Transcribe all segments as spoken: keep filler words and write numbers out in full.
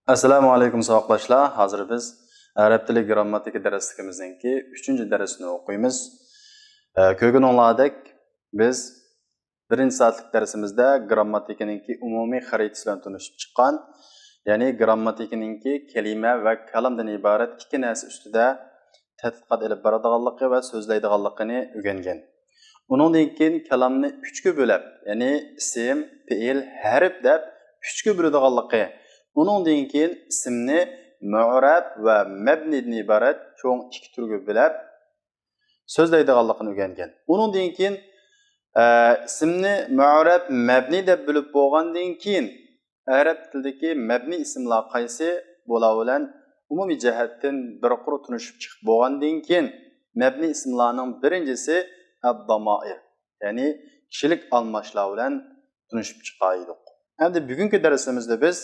ئەسسالامۇ ئەلەيكۇم ساۋاقداشلار. ھازىر بىز ئەرەب تىلى گىرامماتىكا دەرسلىكىمىزنىڭكى ئۈچىنچى دەرسىنى ئوقۇيمىز. ئە، كۆرگىنىڭلاردەك بىز بىرىنچى سائەتلىك دەرسىمىزدە گىرامماتىكىنىڭكى ئومۇمىي خەرىتىسى بىلەن تونۇشۇپ چىققان، يەنى گىرامماتىكىنىڭكى كەلىمە ۋە كالامدىن ئىبارەت ئىككى نەرسە ئۈستىدە تەتقىقات ئېلىپ بارىدىغانلىقى ۋە سۆزلەيدىغانلىقىنى ئۆگەنگەن. ئۇنىڭدىن كېيىن كالامنى ئۈچكە بۆلۈپ، يەنى ئىسىم، پېئىل، ھەرپ دەپ ئۈچكە بۆلىدىغانلىقى، ئۇنىڭدىن كېيىن ئىسىمنى مۇئرەب ۋە مەبنىدىن ئىبارەت چوڭ ئىككى تۈرگە بۆلۈپ سۆزلەيدىغانلىقىنى ئۆگەنگەن. ئۇنىڭدىن كېيىن، ئە، ئىسىمنى مۇئرەب، مەبنى دەپ بۆلۈپ بولغاندىن كېيىن، ئەرەب تىلىدىكى مەبنىي ئىسىملار قايسى؟ بۇلار بىلەن ئومۇمىي جەھەتتىن بىر قۇر تونۇشۇپ چىقىپ بولغاندىن كېيىن، مەبنىي ئىسىملارنىڭ بىرىنچىسى ئەد-دامائىر، يەنى كىشىلىك ئالماشلار بىلەن تونۇشۇپ چىقايدۇق. ئەمدى بۈگۈنكى دەرسىمىزدە بىز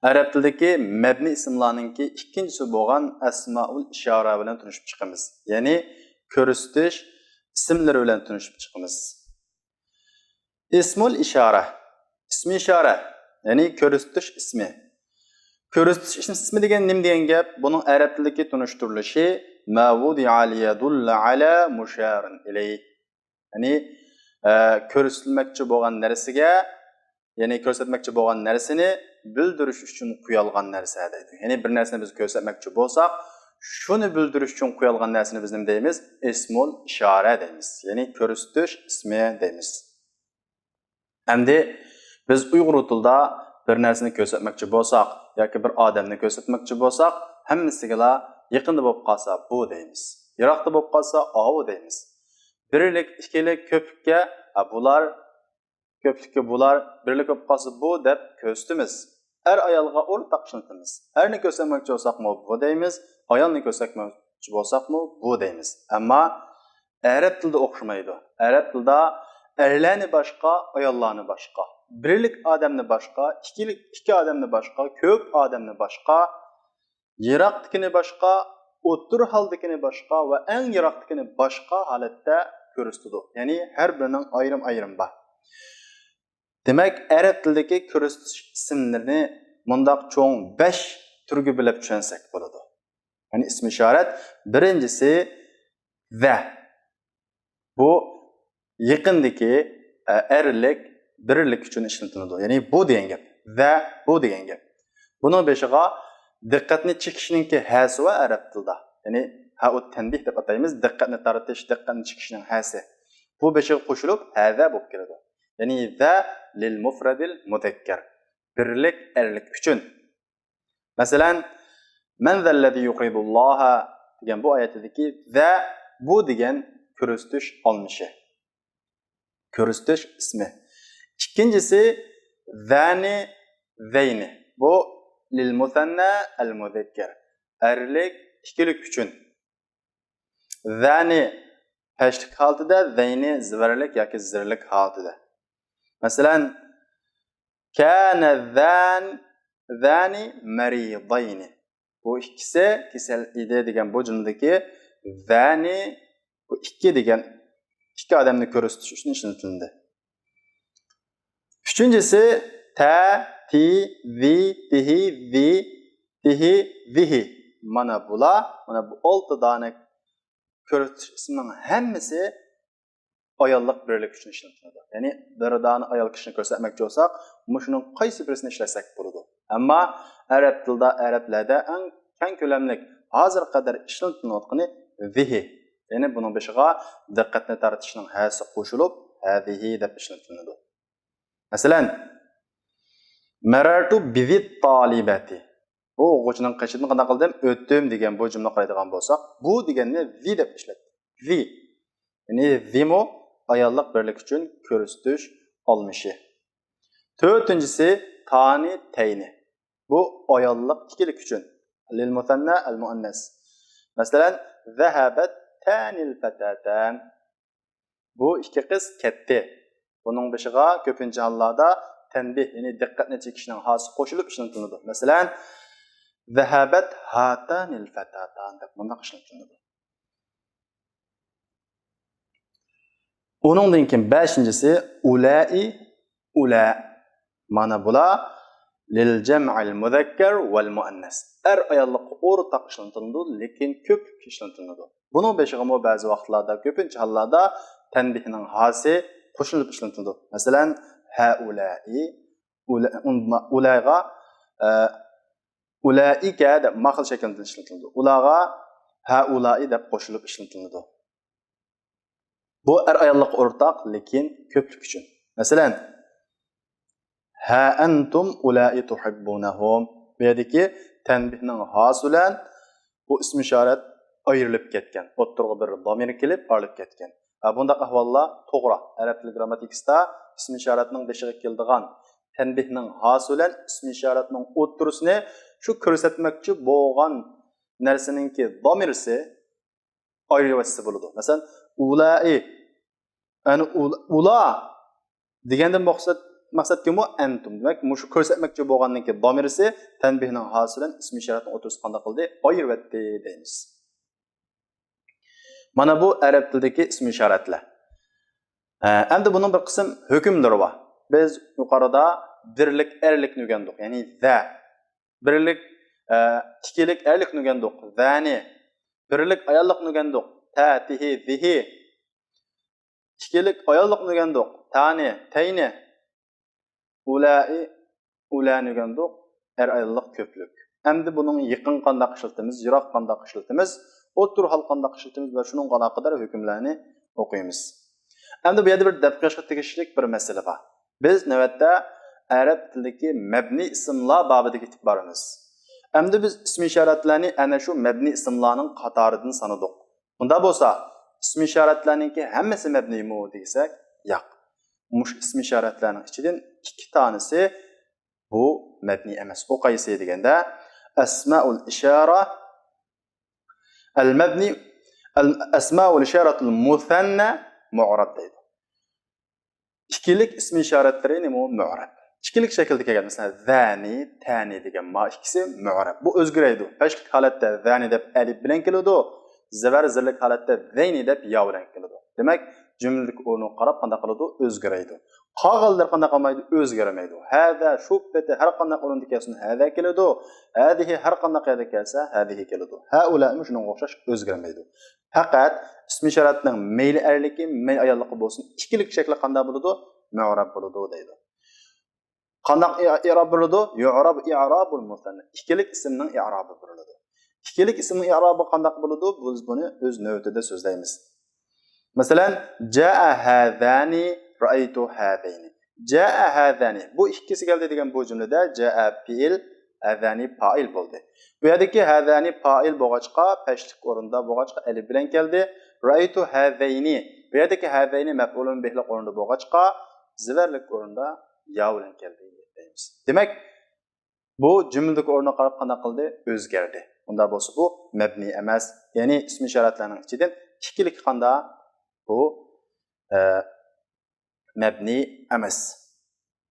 ئەرەب تىلىدىكى مەبنىي ئىسىملارنىڭكى ئىككىنچىسى بولغان ئەسمائۇل ئىشارە بىلەن تونۇشۇپ چىقىمىز. يەنى كۆرسىتىش ئىسىملىرى بىلەن تونۇشۇپ چىقىمىز. ئىسمۇل ئىشارە. ئىسمى ئىشارە، يەنى كۆرسىتىش ئىسمى. كۆرسىتىش ئىسمى دېگەن نېمە دېگەن گەپ؟ بۇنىڭ ئەرەب تىلىدىكى تونۇشتۇرۇلۇشى ما وۇدىئە لىيەدۇللە ئەلە مۇشارىن ئىلەيھ. يەنى، ئە، كۆرسىتىلمەكچى بولغان نەرسىگە، يەنى كۆرسەتمەكچى بولغان نەرسىنى بىلدۈرۈش ئۈچۈن قويۇلغان نەرسە دەيدۇ. يەنى بىر نەرسىنى بىز كۆرسەتمەكچى بولساق، شۇنى بىلدۈرۈش ئۈچۈن قويۇلغان نەرسىنى بىز نېمە دەيمىز؟ ئىسمۇل ئىشارە دەيمىز. يەنى كۆرسىتىش ئىسمى دەيمىز. ئەمدى بىز ئۇيغۇر تىلىدا بىر نەرسىنى كۆرسەتمەكچى بولساق ياكى بىر ئادەمنى كۆرسەتمەكچى بولساق، ھەممىسىگىلا يېقىندا بولۇپ قالسا بۇ دەيمىز. يىراقتا بولۇپ قالسا ئاۋۇ دەيمىز. بىرلىك، ئىككىلىك، كۆپلۈككە، ھە، بۇلار، كۆپلۈككە بۇلار، بىرلىك بولۇپ قالسا بۇ دەپ كۆرسىتىمىز. ئەر ئايالغا ئورتاق ئىشلىتىمىز. ئەرنى كۆرسەتمەكچى بولساقمۇ بۇ دەيمىز، ئايالنى كۆرسەتمەكچى بولساقمۇ بۇ دەيمىز. ئەمما ئەرەب تىلىدا ئوخشىمايدۇ. ئەرەب تىلىدا ئەرلەرنى باشقا، ئاياللارنى باشقا، بىرلىك ئادەمنى باشقا، ئىككىلىك، ئىككى ئادەمنى باشقا، كۆپ ئادەمنى باشقا، يىراقتىكىنى باشقا، ئوتتۇرا ھالدىكىنى باشقا ۋە ئەڭ يىراقتىكىنى باشقا ھالەتتە كۆرسىتىدۇ. يەنى ھەر بىرىنىڭ ئايرىم-ئايرىم بار. دېمەك، ئەرەب تىلىدىكى كۆرسىتىش ئىسىملىرىنى مۇنداق چوڭ بەش تۈرگە بۆلۈپ چۈشەنسەك بولىدۇ. يەنى ئىسمى ئىشارەت، بىرىنچىسى ذە. بۇ يېقىندىكى، ئە، ئەرلىك، بىرلىك ئۈچۈن ئىشلىتىلىدۇ. يەنى بۇ دېگەن گەپ. ۋە بۇ دېگەن گەپ. بۇنىڭ بېشىغا دىققەتنى چېكىشنىڭكى ھەسى بار ئەرەب تىلىدا. يەنى ھەئۇت تەنبىھ دەپ ئاتايمىز. دىققەتنى تارتىش، دىققەتنى چېكىشنىڭ ھەسى. بۇ بېشىغا قوشۇلۇپ ھەزە بولۇپ كېلىدۇ. يەنى ذە لىل مۇفرەدىل مۇزەككەر. بىرلىك ئەرلىك ئۈچۈن. مەسىلەن، مەن زەللەزى يۇقرىدۇللاھە دېگەن بۇ ئايەتتىكى ذە، بۇ دېگەن كۆرسىتىش ئالمىشى. كۆرسىتىش ئىسمى. ئىككىنچىسى ذەنى، ذەينى. بۇ لىل مۇسەننە ئەل مۇزەككەر. ئەرلىك ئىككىلىك ئۈچۈن. ذەنى پەشلىك ھالىتىدە، ذەينى زىبەرلىك ياكى زىرلىك ھالىتىدە. مەسىلەن، كانە ذەن، ذەنى مەرىضەينى. بۇ ئىككىسى كېسەل ئىدى دېگەن بۇ جۈملىدىكى ذەنى، بۇ ئىككى دېگەن ئىككى ئادەمنى كۆرسىتىش ئۈچۈن ئىشلىتىلدى. ئۈچىنچىسى تە، تى، ذى، تىھى، ذى، تىھى، ذىھى. مانا بۇلار، مانا بۇ ئالتە دانە كۆرسىتىش ئىسمىنىڭ ھەممىسى ئاياللىق بىرلىك ئۈچۈن ئىشلىتىلىدۇ. يەنى بىر دانە ئايال كىشىنى كۆرسەتمەكچى بولساق، مۇشۇنىڭ قايسى بىرسىنى ئىشلەتسەك بولىدۇ. ئەمما ئەرەب تىلىدا، ئەرەبلەردە ئەڭ كەڭ كۆلەملىك، ھازىرغا قەدەر ئىشلىتىلىۋاتقىنى ذىھى. يەنى بۇنىڭ بېشىغا دىققەتنى تارتىشنىڭ ھەسى قوشۇلۇپ، ھەزىھى دەپ ئىشلىتىلىدۇ. مەسىلەن، مەرەرتۇ بىزىت تالىبەتى. بۇ ئوقۇغۇچىنىڭ قېشىدىن قانداق قىلدىم؟ ئۆتتۈم دېگەن بۇ جۈملە قارايدىغان بولساق، بۇ دېگەننى ذى دەپ ئىشلەتتىم. ذى. يەنى ذىمۇ ئاياللىق بىرلىك ئۈچۈن كۆرسىتىش ئالمىشى. تۆتىنچىسى تانى تەينى. بۇ ئاياللىق ئىككىلىك ئۈچۈن. لىل مۇسەننە ئەل مۇئەننەس. مەسىلەن، ذەھەبەت تانىل فەتاتان. بۇ ئىككى قىز كەتتى. بۇنىڭ بېشىغا كۆپىنچە ھاللاردا تەنبىھ، يەنى دىققەتنى چېكىشنىڭ ھاسى قوشۇلۇپ ئىشلىتىلىدۇ. مەسىلەن، ذەھەبەت ھاتانىل فەتاتان دەپ مۇنداق ئىشلىتىلىدۇ. ئۇنىڭدىن كېيىن بەشىنچىسى ئۇلەئى، ئۇلە. مانا بۇلار للجمع المذكر والمؤنث. ئەر ئاياللىققا ئورتاق ئىشلىتىلىدۇ، لېكىن كۆپلۈككە ئىشلىتىلىدۇ. بۇنىڭ بېشىغىمۇ بەزى ۋاقىتلاردا، كۆپىنچە ھاللاردا تەنبىھنىڭ ھاسى قوشۇلۇپ ئىشلىتىلىدۇ. مەسىلەن، ھەئۇلائى، ئۇلا-، ئۇن-، ئۇلەيغا، ئە، ئۇلائىكە دەپ ما خىل شەكىلدە ئىشلىتىلىدۇ. ئۇلارغا ھەئۇلائى دەپ قوشۇلۇپ ئىشلىتىلىدۇ. بۇ ئەر ئاياللىققا ئورتاق، لېكىن كۆپلۈك ئۈچۈن. مەسىلەن، ھا ئەنتۇم ئۇلائى تۇھىببۇنەھۇم. بۇ يەردىكى تەنبىھنىڭ ھاسى بىلەن بۇ ئىسمى ئىشارەت ئايرىلىپ كەتكەن. ئوتتۇرىغا بىر دامىر كېلىپ ئايرىلىپ كەتكەن. ھە، بۇنداق ئەھۋاللار توغرا. ئەرەب تىل گىرامماتىكىسىدا ئىسمى ئىشارەتنىڭ بېشىغا كېلىدىغان تەنبىھنىڭ ھاسى بىلەن ئىسمى ئىشارەتنىڭ ئوتتۇرىسىنى شۇ كۆرسەتمەكچى بولغان نەرسىنىڭكى دامىرسى ئايرىۋەتسە بولىدۇ. مەسىلەن، ئۇلائى، يەنى ئۇل-، ئۇلا دېگەندىن مەقسەت، مەقسەتكىمۇ ئەنتۇم. دېمەك، مۇشۇ كۆرسەتمەكچى بولغاننىڭكى دامىرسى تەنبىھنىڭ ھاسى بىلەن ئىسمى ئىشارەتنىڭ ئوتتۇرىسى قانداق قىلدى؟ ئايرىۋەتتى دەيمىز. مانا بۇ ئەرەب تىلىدىكى ئىسمى ئىشارەتلەر. ھە، ئەمدى بۇنىڭ بىر قىسىم ھۆكۈملىرى بار. بىز يۇقىرىدا بىرلىك ئەرلىكنى ئۆگەندۇق، يەنى ذە. بىرلىك، ئە، ئىككىلىك ئەرلىكنى ئۆگەندۇق، ذەنى. بىرلىك ئاياللىقنى ئۆگەندۇق، تە، تىھى، ذىھى. ئىككىلىك ئاياللىقنى ئۆگەندۇق، تانى، تەينى. ئۇلائى، ئۇلەنى ئۆگەندۇق، ئەر ئاياللىق كۆپلۈك. ئەمدى بۇنىڭ يېقىن قانداق ئىشلىتىمىز، يىراق قانداق ئىشلىتىمىز، ئوتتۇرا ھال قانداق ئىشلىتىمىز ۋە شۇنىڭغا ئالاقىدار ھۆكۈملەرنى ئوقۇيمىز. ئەمدى بۇ يەردە بىر دىققەت قىلىشقا تېگىشلىك بىر مەسىلە بار. بىز نۆۋەتتە ئەرەب تىلىدىكى مەبنىي ئىسىملار بابىدىگە يېتىپ بارىمىز. ئەمدى بىز ئىسمى ئىشارەتلەرنى ئەنە شۇ مەبنىي ئىسىملارنىڭ قاتارىدىن سانىدۇق. بۇنداق بولسا، ئىسمى ئىشارەتلەرنىڭكى ھەممىسى مەبنىيمۇ دېسەك، ياق. مۇشۇ ئىسمى ئىشارەتلەرنىڭ ئىچىدىن ئىككى تانىسى بۇ مەبنىي ئەمەس. ئۇ قايسى دېگەندە، ئەسمائۇل ئىشارە، ئەل مەبنى، ئەل، ئەسمائۇل ئىشارەتۇل مۇسەننە مۇئرەب دەيدۇ. ئىككىلىك ئىسمى ئىشارەتلىرى نېمە؟ مۇئرەب. ئىككىلىك شەكىلدە كەلگەن، مەسىلەن، زەنى، تەنى دېگەن ما ئىككىسى مۇئرەب. بۇ ئۆزگىرەيدۇ. پەشلىك ھالەتتە زەنى دەپ ئەلىپ بىلەن كېلىدۇ. زەبەر زېرلىك ھالەتتە زەينى دەپ يا بىلەن كېلىدۇ. دېمەك، جۈملىدىكى ئورنىغا قاراپ قانداق قىلىدۇ؟ ئۆزگىرەيدۇ. قالغانلىرى قانداق قىلمايدۇ؟ ئۆزگەرمەيدۇ. ھەزا شۇ پېتى ھەر قانداق ئورۇندا كەلسۇن، ھەزا كېلىدۇ. ھەزىھى ھەر قانداق يەردە كەلسە، ھەزىھى كېلىدۇ. ھەئۇلائىمۇ شۇنىڭغا ئوخشاش ئۆزگەرمەيدۇ. پەقەت ئىسمى ئىشارەتنىڭ مەيلى ئەرلىكى، مەيلى ئاياللىقى بولسۇن، ئىككىلىك شەكلى قانداق بولىدۇ؟ مۇئرەب بولىدۇ دەيدۇ. قانداق ئى-، ئىراب بېرىلىدۇ؟ يۇئراب ئىرابۇل مۇسەننە. ئىككىلىك ئىسىمنىڭ ئىرابى بېرىلىدۇ. ئىككىلىك ئىسىمنىڭ ئىرابى قانداق بولىدۇ؟ بىز بۇنى ئۆز نۆۋىتىدە سۆزلەيمىز. مەسىلەن، جاء ھازانى، رەئەيتۇ ھازەينى. جاء ھازانى. بۇ ئىككىسى كەلدى دېگەن بۇ جۈملىدە جاء پېئىل، ھازانى پائىل بولدى. بۇ يەردىكى ھازانى پائىل بولغاچقا، پەشلىك ئورنىدا بولغاچقا، ئەلىپ بىلەن كەلدى. رەئەيتۇ ھازەينى. بۇ يەردىكى ھازەينى مەپئۇلۇن بىھلىق ئورنىدا بولغاچقا، زېبەرلىك ئورنىدا يا بىلەن كەلدى دەيمىز. دېمەك، بۇ جۈملىدىكى ئورنىغا قاراپ قانداق قىلدى؟ ئۆزگەردى. ئۇنداق بولسا بۇ مەبنىي ئەمەس. يەنى ئىسمى ئىشارەتلەرنىڭ ئىچىدىن ئىككىلىكى قانداق؟ بۇ، ئە، مەبنىي ئەمەس.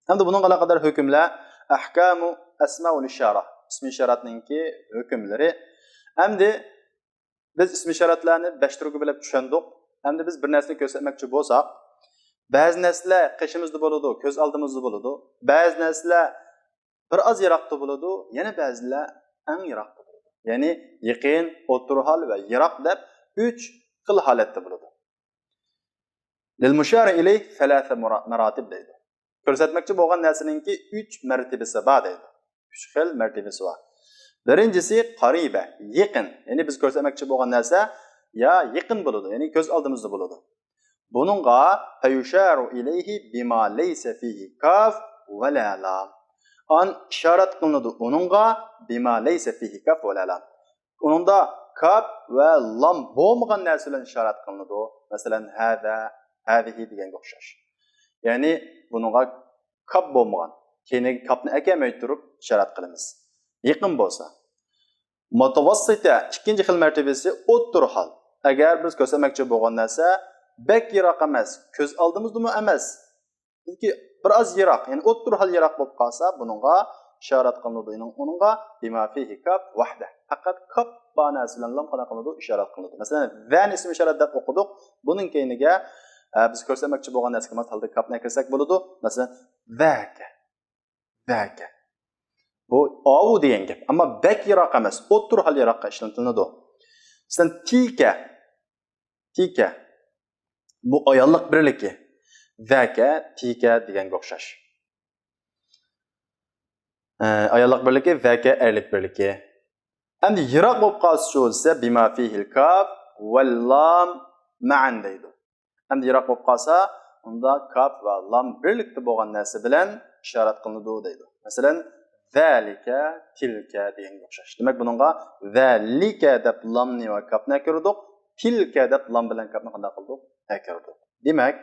ئەمدى بۇنىڭغا ئالاقىدار ھۆكۈملەر، ئەھكامۇ ئەسمائۇل ئىشارە، ئىسمى ئىشارەتنىڭكى ھۆكۈملىرى. ئەمدى بىز ئىسمى ئىشارەتلەرنى بەش تۈرگە بۆلۈپ چۈشەندۇق. ئەمدى بىز بىر نەرسىنى كۆرسەتمەكچى بولساق، بەزى نەرسىلەر قېشىمىزدا بولىدۇ، كۆز ئالدىمىزدا بولىدۇ. بەزى نەرسىلەر بىر ئاز يىراقتا بولىدۇ، يەنە بەزىلەر ئەڭ يىراقتا بولىدۇ. يەنى يېقىن، ئوتتۇرا ھال ۋە يىراق دەپ ئۈچ خىل ھالەتتە بولىدۇ. لىل مۇشارى ئىلەيھ سەلاسە مۇرا-، مەراتىب دەيدۇ. كۆرسەتمەكچى بولغان نەرسىنىڭكى ئۈچ مەرتىۋىسى بار دەيدۇ. ئۈچ خىل مەرتىۋىسى بار. بىرىنچىسى قەرىبە، يېقىن. يەنى بىز كۆرسەتمەكچى بولغان نەرسە يا يېقىن بولىدۇ، يەنى كۆز ئالدىمىزدا بولىدۇ. بۇنىڭغا فيشار إليه بما ليس فيه كاف ولا لام. ئان ئىشارەت قىلىنىدۇ ئۇنىڭغا بما ليس فيه كاف ولا لام. ئۇنىڭدا كاپ ۋە لام بولمىغان نەرسە بىلەن ئىشارەت قىلىنىدۇ. مەسىلەن، ھازا، ھازىھى دېگەنگە ئوخشاش. يەنى بۇنىڭغا كاپ بولمىغان، كەينىگە كاپنى ئەكەلمەي تۇرۇپ ئىشارەت قىلىمىز. يېقىن بولسا. مۇتەۋەسسىتە، ئىككىنچى خىل مەرتىۋىسى ئوتتۇرا ھال. ئەگەر بىز كۆرسەتمەكچى بولغان نەرسە بەك يىراق ئەمەس، كۆز ئالدىمىزدىمۇ ئەمەس، بەلكى بىر ئاز يىراق، يەنى ئوتتۇرا ھال يىراق بولۇپ قالسا، بۇنىڭغا ئىشارەت قىلىنىدۇ. ئۇنىڭغا بما فيه كاف وحده. پەقەت كاپ بار نەرسە بىلەنلا قانداق قىلىنىدۇ؟ ئىشارەت قىلىنىدۇ. مەسىلەن، ذەنى ئىسمى ئىشارەت دەپ ئوقۇدۇق. بۇنىڭ كەينىگە، ئە، بىز كۆرسەتمەكچى بولغان نەرسىگە ماس ھالدا كاپنى ئەكىرسەك بولىدۇ. مەسىلەن، ذاك. ذاك. بۇ ئاۋۇ دېگەن گەپ. ئەمما بەك يىراق ئەمەس، ئوتتۇرا ھال يىراققا ئىشلىتىلىدۇ. مەسىلەن، تىكە. تىكە. بۇ ئاياللىق بىرلىكى. ذاك، تىكە دېگەنگە ئوخشاش. ئە، ئاياللىق بىرلىكى، ذاك ئەرلىك بىرلىكى. ئەمدى يىراق بولۇپ قالسىچۇ دېسە، بما فيه الكاف واللام معا دەيدۇ. ئەمدى يىراق بولۇپ قالسا، ئۇندا كاپ ۋە لام بىرلىكتە بولغان نەرسە بىلەن ئىشارەت قىلىنىدۇ دەيدۇ. مەسىلەن، ذلك، تلك دېگەنگە ئوخشاش. دېمەك، بۇنىڭغا ذلك دەپ لامنى ۋە كاپنى ئەكىردۇق، تلك دەپ لام بىلەن كاپنى قانداق قىلدۇق؟ ئەكىردۇق. دېمەك،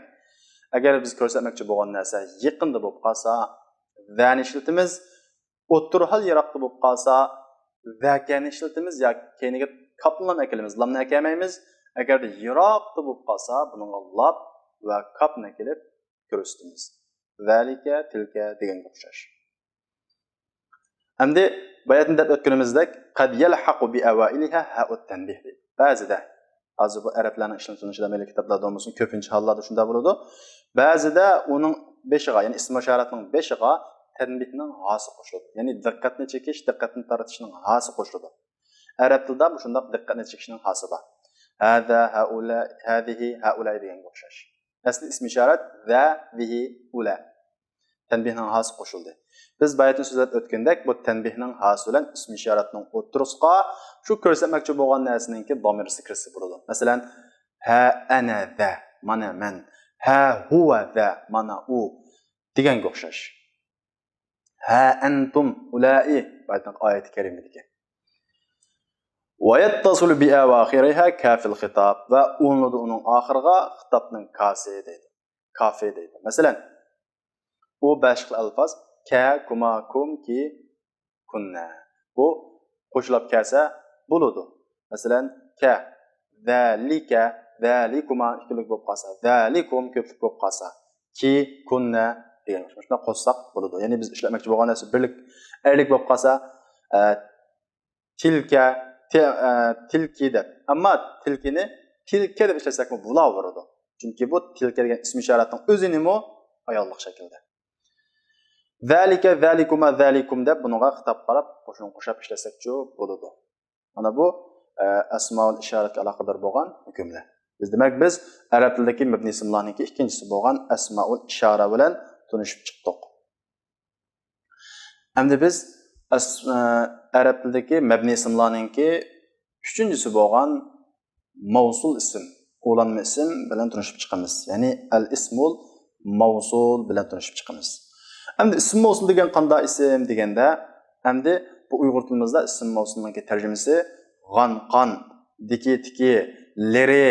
ئەگەر بىز كۆرسەتمەكچى بولغان نەرسە يېقىندا بولۇپ قالسا، ذنى ئىشلىتىمىز، ئوتتۇرا ھال يىراقتا بولۇپ قالسا، ذاكنى ئىشلىتىمىز ياكى كەينىگە كاپنى لام ئەكېلىمىز، لامنى ئەكەلمەيمىز. ئەگەردە يىراقتا بولۇپ قالسا، بۇنىڭغا لام ۋە كاپنى ئەكېلىپ كۆرسىتىمىز. ذلك، تلك دېگەنگە ئوخشاش. ئەمدى باياتىن دەپ ئۆتكىنىمىزدەك، قد يلحق بأوائلها هاء التنبيه دەيدۇ. بەزىدە، ھازىر بۇ ئەرەبلەرنىڭ ئىشلىتىلىشىدە مەيلى كىتابلاردا بولمىسۇن، كۆپىنچە ھاللاردا شۇنداق بولىدۇ. بەزىدە ئۇنىڭ بېشىغا، يەنى ئىسمى ئىشارەتنىڭ بېشىغا تەنبىھنىڭ ھاسى قوشۇلىدۇ. يەنى دىققەتنى چېكىش، دىققەتنى تارتىشنىڭ ھاسى قوشۇلىدۇ. ئەرەب تىلىدا مۇشۇنداق دىققەتنى چېكىشنىڭ ھاسى بار. ھازا، ھائۇلا، ھازىھى، ھائۇلاي دېگەنگە ئوخشاش. ئەسلى ئىسمى ئىشارەت ذا، ذىھى، ئۇلا. تەنبىھنىڭ ھاسى قوشۇلدى. بىز باياتىن سۆزلەپ ئۆتكەندەك، بۇ تەنبىھنىڭ ھاسى بىلەن ئىسمى ئىشارەتنىڭ ئوتتۇرىسىغا شۇ كۆرسەتمەكچى بولغان نەرسىنىڭكى دامىرسى كىرسە بولىدۇ. مەسىلەن، ھا ئەنە ذا، مانا مەن. ھا ھۇۋە ذا، مانا ئۇ دېگەنگە ئوخشاش. ھا ئەنتۇم ئۇلائى، باياتىنقى ئايەتى كەرىمىدىكى. ويتصل بأواخرها كاف الخطاب، ۋە ئۇلىنىدۇ ئۇنىڭ ئاخىرىغا خىتابنىڭ كاسى دەيدۇ. كافى دەيدۇ. مەسىلەن، ئۇ بەش خىل ئەلپاز، كە، كۇما، كۇم، كى، كۇننە. بۇ قوشۇلۇپ كەلسە بولىدۇ. مەسىلەن، كە، ذلك، ذلكما ئىككىلىك بولۇپ قالسا، ذلكم كۆپلۈك بولۇپ قالسا، كى، كۇننە دېگەن. شۇنداق قوشساق بولىدۇ. يەنى بىز ئىشلەتمەكچى بولغان نەرسە بىرلىك، ئەرلىك بولۇپ قالسا، ئە، تىلكە، تى-، ئە، تىلكى دەپ. ئەمما تىلكىنى تىلكە دەپ ئىشلەتسەكمۇ بولاۋېرىدۇ. چۈنكى بۇ تىلكە دېگەن ئىسمى ئىشارەتنىڭ ئۆزىنىمۇ ئاياللىق شەكىلدە. ذلك، ذلكما، ذلكم دەپ بۇنىڭغا خىتاب قاراپ قوشۇن قوشاپ ئىشلەتسەكچۇ بولىدۇ. مانا بۇ، ئە، ئەسمائۇل ئىشارەتكە ئالاقىدار بولغان ھۆكۈملەر. بىز، دېمەك، بىز ئەرەب تىلىدىكى مەبنىي ئىسىملارنىڭكى ئىككىنچىسى بولغان ئەسمائۇل ئىشارە بىلەن تونۇشۇپ چىقتۇق. ئەمدى بىز ئەس-، ئە، ئەرەب تىلىدىكى مەبنىي ئىسىملارنىڭكى ئۈچىنچىسى بولغان مەۋسۇل ئىسىم، ئۇلانما ئىسىم بىلەن تونۇشۇپ چىقىمىز. يەنى ئەل ئىسمۇل مەۋسۇل بىلەن تونۇشۇپ چىقىمىز. ئەمدى ئىسىم مەۋسۇل دېگەن قانداق ئىسىم دېگەندە، ئەمدى بۇ ئۇيغۇر تىلىمىزدا ئىسىم مەۋسۇلنىڭكى تەرجىمىسى غان، قان، دىكى، تىكى، لېرى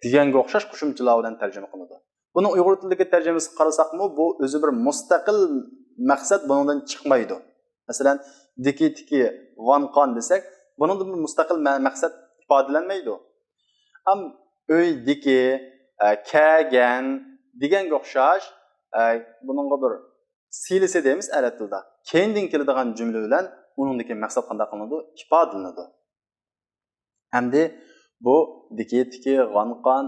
دېگەنگە ئوخشاش قوشۇمچىلار بىلەن تەرجىمە قىلىنىدۇ. بۇنىڭ ئۇيغۇر تىلىدىكى تەرجىمىسىگە قارىساقمۇ، بۇ ئۆزى بىر مۇستەقىل مەقسەت بۇنىڭدىن چىقمايدۇ. مەسىلەن، دىكى، تىكى، غان، قان دېسەك، بۇنىڭدىن بىر مۇستەقىل مە-، مەقسەت ئىپادىلەنمەيدۇ. ئەم، ئۆيدىكى، ئە، كەگەن دېگەنگە ئوخشاش، ئە، بۇنىڭغا بىر سىلىسى دەيمىز ئەرەب تىلىدا. كەينىدىن كېلىدىغان جۈملە بىلەن ئۇنىڭدىكى مەقسەت قانداق قىلىنىدۇ؟ ئىپادىلىنىدۇ. ئەمدى بۇ دىكى، تىكى، غان، قان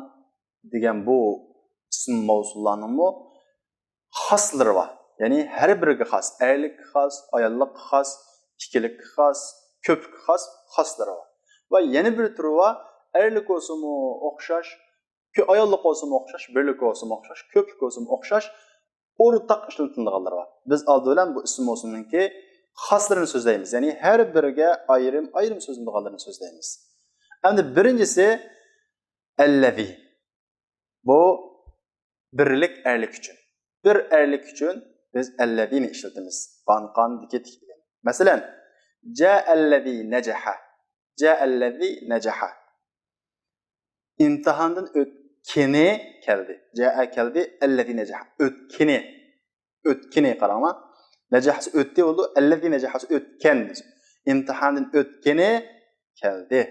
دېگەن بۇ ئىسىم مەۋسۇللارنىڭمۇ خاسلىرى بار. يەنى ھەر بىرىگە خاس، ئەرلىككە خاس، ئاياللىققا خاس، ئىككىلىككە خاس، كۆپلۈككە خاس خاسلىرى بار. ۋە يەنە بىر تۈرى بار، ئەرلىك بولسىمۇ ئوخشاش، كۆ-، ئاياللىق بولسىمۇ ئوخشاش، بىرلىك بولسىمۇ ئوخشاش، كۆپلۈك بولسىمۇ ئوخشاش، ئورتاق ئىشلىتىلىدىغانلىرى بار. بىز ئالدى بىلەن بۇ ئىسىم مەۋسۇلنىڭكى خاسلىرىنى سۆزلەيمىز. يەنى ھەر بىرىگە ئايرىم-ئايرىم سۆزلىنىدىغانلىرىنى سۆزلەيمىز. ئەمدى بىرىنچىسى ئەللەزى. بۇ بىرلىك ئەرلىك ئۈچۈن. بىر ئەرلىك ئۈچۈن بىز ئەللەزىنى ئىشلىتىمىز. بان، قان، دىكى، تىكى دېگەن. مەسىلەن، جاءەللەزى نەجەھە. جاءەللەزى نەجەھە. ئىمتىھاندىن ئۆتكىنى كەلدى. جاءە كەلدى، ئەللەزى نەجەھە. ئۆتكىنى. ئۆتكىنى قاراڭلار. نەجەھەسى ئۆتتى بولىدۇ، ئەللەزى نەجەھەسى ئۆتكەن. ئىمتىھاندىن ئۆتكىنى كەلدى.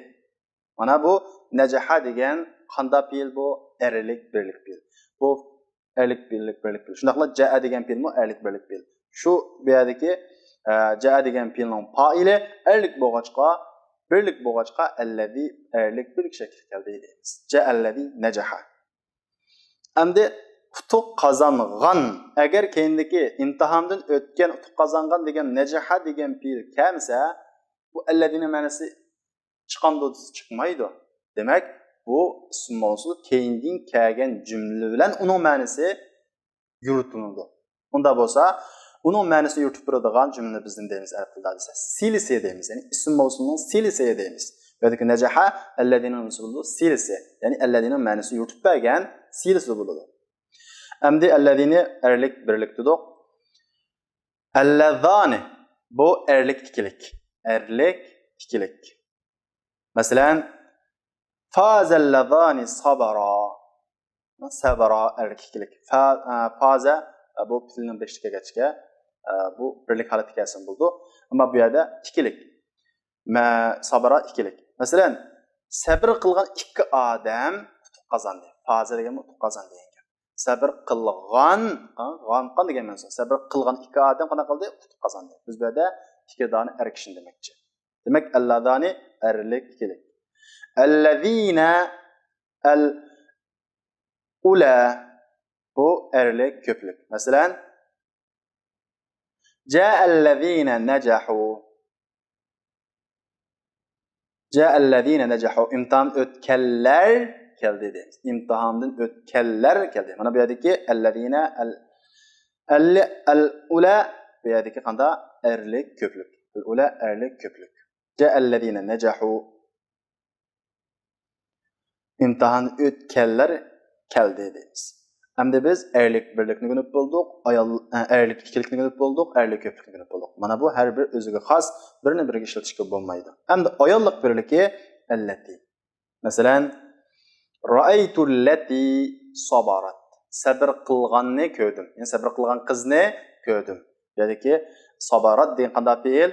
مانا بۇ نەجەھە دېگەن قانداق پېئىل بۇ؟ ئەرلىك بىرلىك پېئىل. بۇ ئەرلىك بىرلىك، بىرلىك پېئىل. شۇنداقلا جەئە دېگەن پېئىلمۇ ئەرلىك بىرلىك پېئىل. شۇ بۇ يەردىكى، ئە، جەئە دېگەن پېئىلنىڭ پائىلى ئەرلىك بولغاچقا، بىرلىك بولغاچقا، ئەللەزى ئەرلىك بىرلىك شەكىلگە كەلدى دەيمىز. جاءەللەزى نەجەھە. ئەمدى پۇت ئۇتۇق قازانغان. ئەگەر كەينىدىكى ئىمتىھاندىن ئۆتكەن، ئۇتۇق قازانغان دېگەن نەجەھە دېگەن پېئىل كەلمىسە، بۇ ئەللەزىنە مەنىسى چىقامدۇ دېسە چىقمايدۇ. دېمەك، بۇ ئىسم مەۋسۇل كەينىدىن كەلگەن جۈملە بىلەن ئۇنىڭ مەنىسى يورۇتۇلىدۇ. ئۇنداق بولسا، ئۇنىڭ مەنىسىنى يورۇتۇپ بېرىدىغان جۈملىنى بىز نېمە دەيمىز ئەرەب تىلىدا دېسە، سىلىسى دەيمىز. يەنى ئىسم مەۋسۇلنىڭ سىلىسى دەيمىز. بۇ يەردىكى نەجەھە ئەللەزىنىڭ نېمىسى بولىدۇ؟ سىلىسى. يەنى ئەللەزىنىڭ مەنىسىنى يورۇتۇپ بەرگەن سىلىسى بولىدۇ. ئەمدى ئەللەزىنى ئەرلىك بىرلىك دېدۇق. ئەللەزانى، بۇ ئەرلىك ئىككىلىك. ئەرلىك ئىككىلىك. مەسىلەن، فازەللەزانى سابەرا. سەبەرا ئەرلىك ئىككىلىك. فا-، ئە، فازە، ئە، بۇ پېئىلنىڭ بېشىدا كەلگەچكە، ئە، بۇ بىرلىك ھالەتتە كەلسىمۇ بولىدۇ. ئەمما بۇ يەردە ئىككىلىك. مە-، سابەرا ئىككىلىك. مەسىلەن، سەبىر قىلغان ئىككى ئادەم ئۇتۇق قازاندى. فازە دېگەن ئۇتۇق قازاندى دېگەن گەپ. سەبىر قىلغان، غان قان دېگەن مەنىسى. سەبىر قىلغان ئىككى ئادەم قانداق قىلدى؟ ئۇتۇق قازاندى. بىز بۇ يەردە ئىككى دانە ئەر كىشىنى دېمەكچى. دېمەك، ئەللەزانى ئەرلىك ئىككىلىك. ئەللەزىنە، ئەل ئۇلە، بۇ ئەرلىك كۆپلۈك. مەسىلەن، جائەللەزىنە نەجەھۇ. جائەللەزىنە نەجەھۇ. ئىمتىھان ئۆتكەنلەر كەلدى دەيمىز. ئىمتىھاندىن ئۆتكەنلەر كەلدى. مانا بۇ يەردىكى ئەللەزىنە ئەل، ئەل، ئەل ئۇلە، بۇ يەردىكى قانداق؟ ئەرلىك كۆپلۈك. ئەل ئۇلە ئەرلىك كۆپلۈك. جائەللەزىنە نەجەھۇ. ئىمتىھان ئۆتكەنلەر كەلدى دەيمىز. ئەمدى بىز ئەرلىك بىرلىكنى ئۆگىنىپ بولدۇق، ئايال، ئە، ئەرلىك ئىككىلىكنى ئۆگىنىپ بولدۇق، ئەرلىك كۆپلۈكنى ئۆگىنىپ بولدۇق. مانا بۇ ھەر بىر ئۆزىگە خاس، بىرنى بىرگە ئىشلىتىشكە بولمايدۇ. ئەمدى ئاياللىق بىرلىكى ئەللەتى. مەسىلەن، رەئەيتۇللەتى سابەرەت. سەبىر قىلغاننى كۆردۈم. يەنى سەبىر قىلغان قىزنى كۆردۈم. بۇ يەردىكى سابەرەت دېگەن قانداق پېئىل؟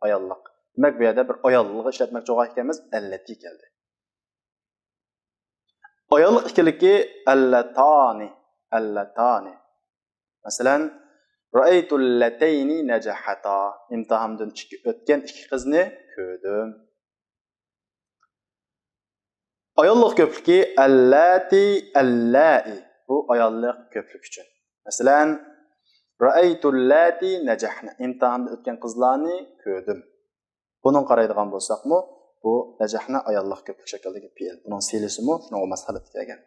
ئاياللىق. دېمەك، بۇ يەردە بىر ئاياللىقنى ئىشلەتمەكچى بولغان ئىكەنمىز، ئەللەتى كەلدى. ئاياللىق ئىككىلىكى ئەللەتانى، ئەللەتانى. مەسىلەن، رەئەيتۇللەتەينى نەجەھەتا. ئىمتىھاندىن ئىككى، ئۆتكەن ئىككى قىزنى كۆردۈم. ئاياللىق كۆپلۈكى ئەللەتى، ئەللەئى. بۇ ئاياللىق كۆپلۈك ئۈچۈن. مەسىلەن، رەئەيتۇللەتى نەجەھنە. ئىمتىھاندىن ئۆتكەن قىزلارنى كۆردۈم. بۇنىڭغا قارايدىغان بولساقمۇ، بۇ نەجەھنە ئاياللىق كۆپلۈك شەكلىدىكى پېئىل. بۇنىڭ سىلىسىمۇ شۇنىڭغا ماس ھالەتتە كەلگەن.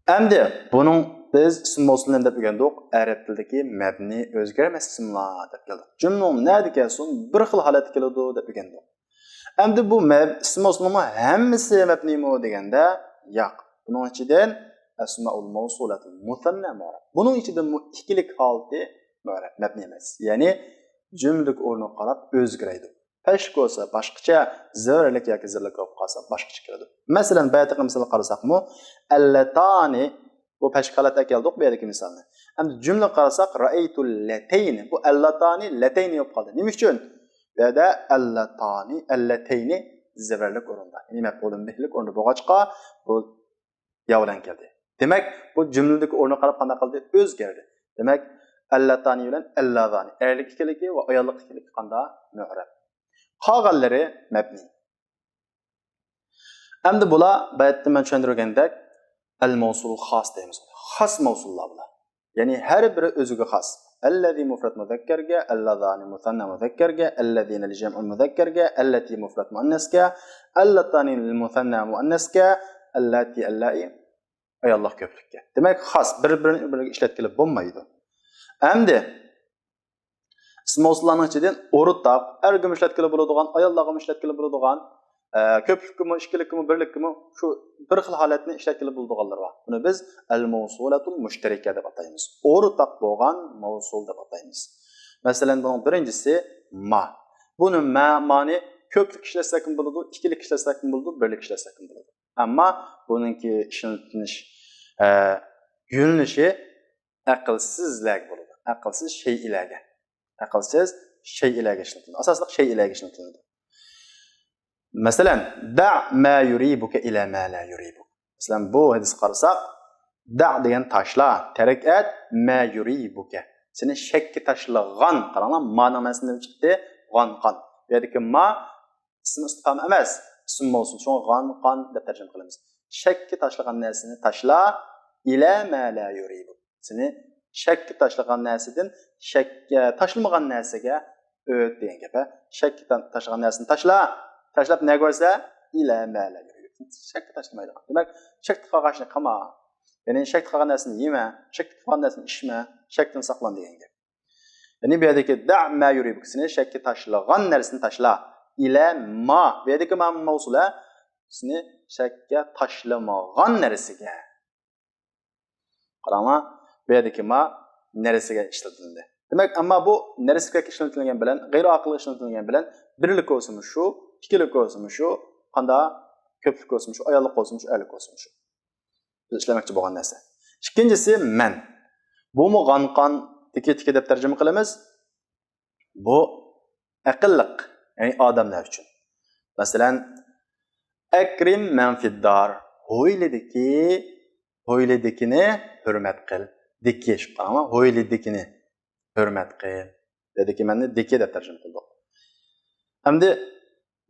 ئەمدى بۇنىڭ بىز ئىسىم مەۋسۇلنى نېمە دەپ ئۆگەندۇق؟ ئەرەب تىلىدىكى مەبنى ئۆزگەرمەس ئىسىملار دەپ كەلدۇق. جۈملىنىڭ نەدە كەلسۇن، بىر خىل ھالەتتە كېلىدۇ دەپ ئۆگەندۇق. ئەمدى بۇ مەب-، ئىسىم مەۋسۇلنىڭمۇ ھەممىسى مەبنىيمۇ دېگەندە، ياق. بۇنىڭ ئىچىدىن ئەسمائۇل مەۋسۇلاتۇل مۇسەننا مۇئرەب. بۇنىڭ ئىچىدىنمۇ ئىككىلىك ھالىتى مۇئرەب، مەبنىي ئەمەس. يەنى جۈملىدىكى ئورنىغا قاراپ ئۆزگىرەيدۇ. پەشك بولسا باشقىچە، زېۋەرلىك ياكى زىللىك بولۇپ قالسا باشقىچە كېلىدۇ. مەسىلەن، باياتىقى مىسالغا قارىساقمۇ، ئەللەتانى، بۇ پەشك ھالەتتە كەلدۇق بۇ يەردىكى مىسالنى. ئەمدى جۈملىگە قارىساق، رەئەيتۇللەتەينى. بۇ ئەللەتانى، لەتەينى بولۇپ قالدى. نېمە ئۈچۈن؟ بۇ يەردە ئەللەتانى، ئەللەتەينى زېۋەرلىك ئورۇندا، يەنى مەپئۇلۇن بىھلىك ئورۇندا بولغاچقا، بۇ يا بىلەن كەلدى. دېمەك، بۇ جۈملىدىكى ئورنىغا قاراپ قانداق قىلدى؟ ئۆزگەردى. دېمەك، ئەللەتانى بىلەن ئەللەزانى، ئەرلىك ئىككىلىكى ۋە ئاياللىق ئىككىلىكى قانداق؟ مۇئرەب. قالغانلىرى مەبنىي. ئەمدى بۇلار باياتتا مەن چۈشەندۈرگەندەك، ئەل مەۋسۇل خاس دەيمىز. خاس مەۋسۇللار بۇلار. يەنى ھەر بىرى ئۆزىگە خاس. ئەللەزى مۇفرەت مۇزەككەرگە، ئەللەزانى مۇسەننا مۇزەككەرگە، ئەللەزىنە لىجەمئى مۇزەككەرگە، ئەللەتى مۇفرەت مۇئەننەسكە، ئەللەتانى لىلمۇسەننا مۇئەننەسكە، ئەللەتى، ئەللەئى ئاياللىق كۆپلۈككە. دېمەك، خاس، بىر-بىرىنى بىر-بىرىگە ئىشلەتكىلى بولمايدۇ. ئەمدى ئىسمى مەۋسۇللارنىڭ ئىچىدىن ئورتاق، ئەرگىمۇ ئىشلەتكىلى بولىدىغان، ئاياللارغىمۇ ئىشلەتكىلى بولىدىغان، ئە، كۆپلۈككىمۇ، ئىككىلىككىمۇ، بىرلىككىمۇ شۇ بىر خىل ھالەتنى ئىشلەتكىلى بولىدىغانلىرى بار. بۇنى بىز ئەل مەۋسۇلاتۇل مۇشتەرىكە دەپ ئاتايمىز. ئورتاق بولغان مەۋسۇل دەپ ئاتايمىز. مەسىلەن، بۇنىڭ بىرىنچىسى ما. بۇنى ما، مانى كۆپلۈك ئىشلەتسەكمۇ بولىدۇ، ئىككىلىك ئىشلەتسەكمۇ بولىدۇ، بىرلىك ئىشلەتسەكمۇ بولىدۇ. ئەمما بۇنىڭكى ئىشلىتىلىش، ئە، يۆنىلىشى ئەقىلسىزلەرگە بولىدۇ. ئەقىلسىز شەيئىلەرگە. ئەقىلسىز شەيئىلەرگە ئىشلىتىلىدۇ. ئاساسلىق شەيئىلەرگە ئىشلىتىلىدۇ. مەسىلەن، دە مە يۇرىبۇكە ئىلە مە لا يۇرىبۇك. مەسىلەن، بۇ ھەدىسكە قارىساق، دە دېگەن تاشلا، تەرك ئەت، مە يۇرىبۇكە. سېنى شەككە تاشلىغان. قاراڭلار، مانىڭ مەنىسى نېمە چىقتى؟ غان، قان. بۇ يەردىكى ما ئىسم ئىستىفھام ئەمەس، ئىسم مەۋسۇل. شۇڭا غان، قان دەپ تەرجىمە قىلىمىز. شەككە تاشلىغان نەرسىنى تاشلا، إلى ما لا يريبك. سېنى شەككە تاشلىغان نەرسىدىن شەككە تاشلىمىغان نەرسىگە ئۆت دېگەن گەپ. ھە؟ شەككە تا-، تاشلىغان نەرسىنى تاشلا. تاشلاپ نەگە بارسا؟ إلى ما لا يريبك. شەككە تاشلىمايدىغان. دېمەك، شەكتە قالغان ئىشنى قىلما. يەنى شەكتە قالغان نەرسىنى يېمە، شەكتە قالغان نەرسىنى ئىچمە، شەكتىن ساقلان دېگەن گەپ. يەنى بۇ يەردىكى دع ما يريبك، سېنى شەككە تاشلىغان نەرسىنى تاشلا. إلى ما، بۇ يەردىكى ما مەۋسۇل، ھە؟ سېنى شەككە تاشلىمىغان نەرسىگە. قاراڭلار، بۇ يەردىكى ما نەرسىگە ئىشلىتىلدى. دېمەك، ئەمما بۇ نەرسىگە ئىشلىتىلگەن بىلەن، غەيرىي ئاقىلغا ئىشلىتىلگەن بىلەن، بىرلىك بولسىمۇ شۇ، ئىككىلىك بولسىمۇ شۇ، قاندا كۆپلۈك بولسىمۇ شۇ، ئاياللىق بولسىمۇ شۇ، ئەرلىك بولسىمۇ شۇ. بىز ئىشلەتمەكچى بولغان نەرسە. ئىككىنچىسى مەن. بۇمۇ غانقان، دىكى، تىكى دەپ تەرجىمە قىلىمىز. بۇ ئەقىللىق، يەنى ئادەملەر ئۈچۈن. مەسىلەن، أكرم من في الدار. ھويلىدىكى، ھويلىدىكىنى ھۆرمەت قىل. دىكى، شۇ قاراڭلار، ھويلىدىكىنى ھۆرمەت قىل. بۇ يەردىكى مەننى دىكى دەپ تەرجىمە قىلدۇق. ئەمدى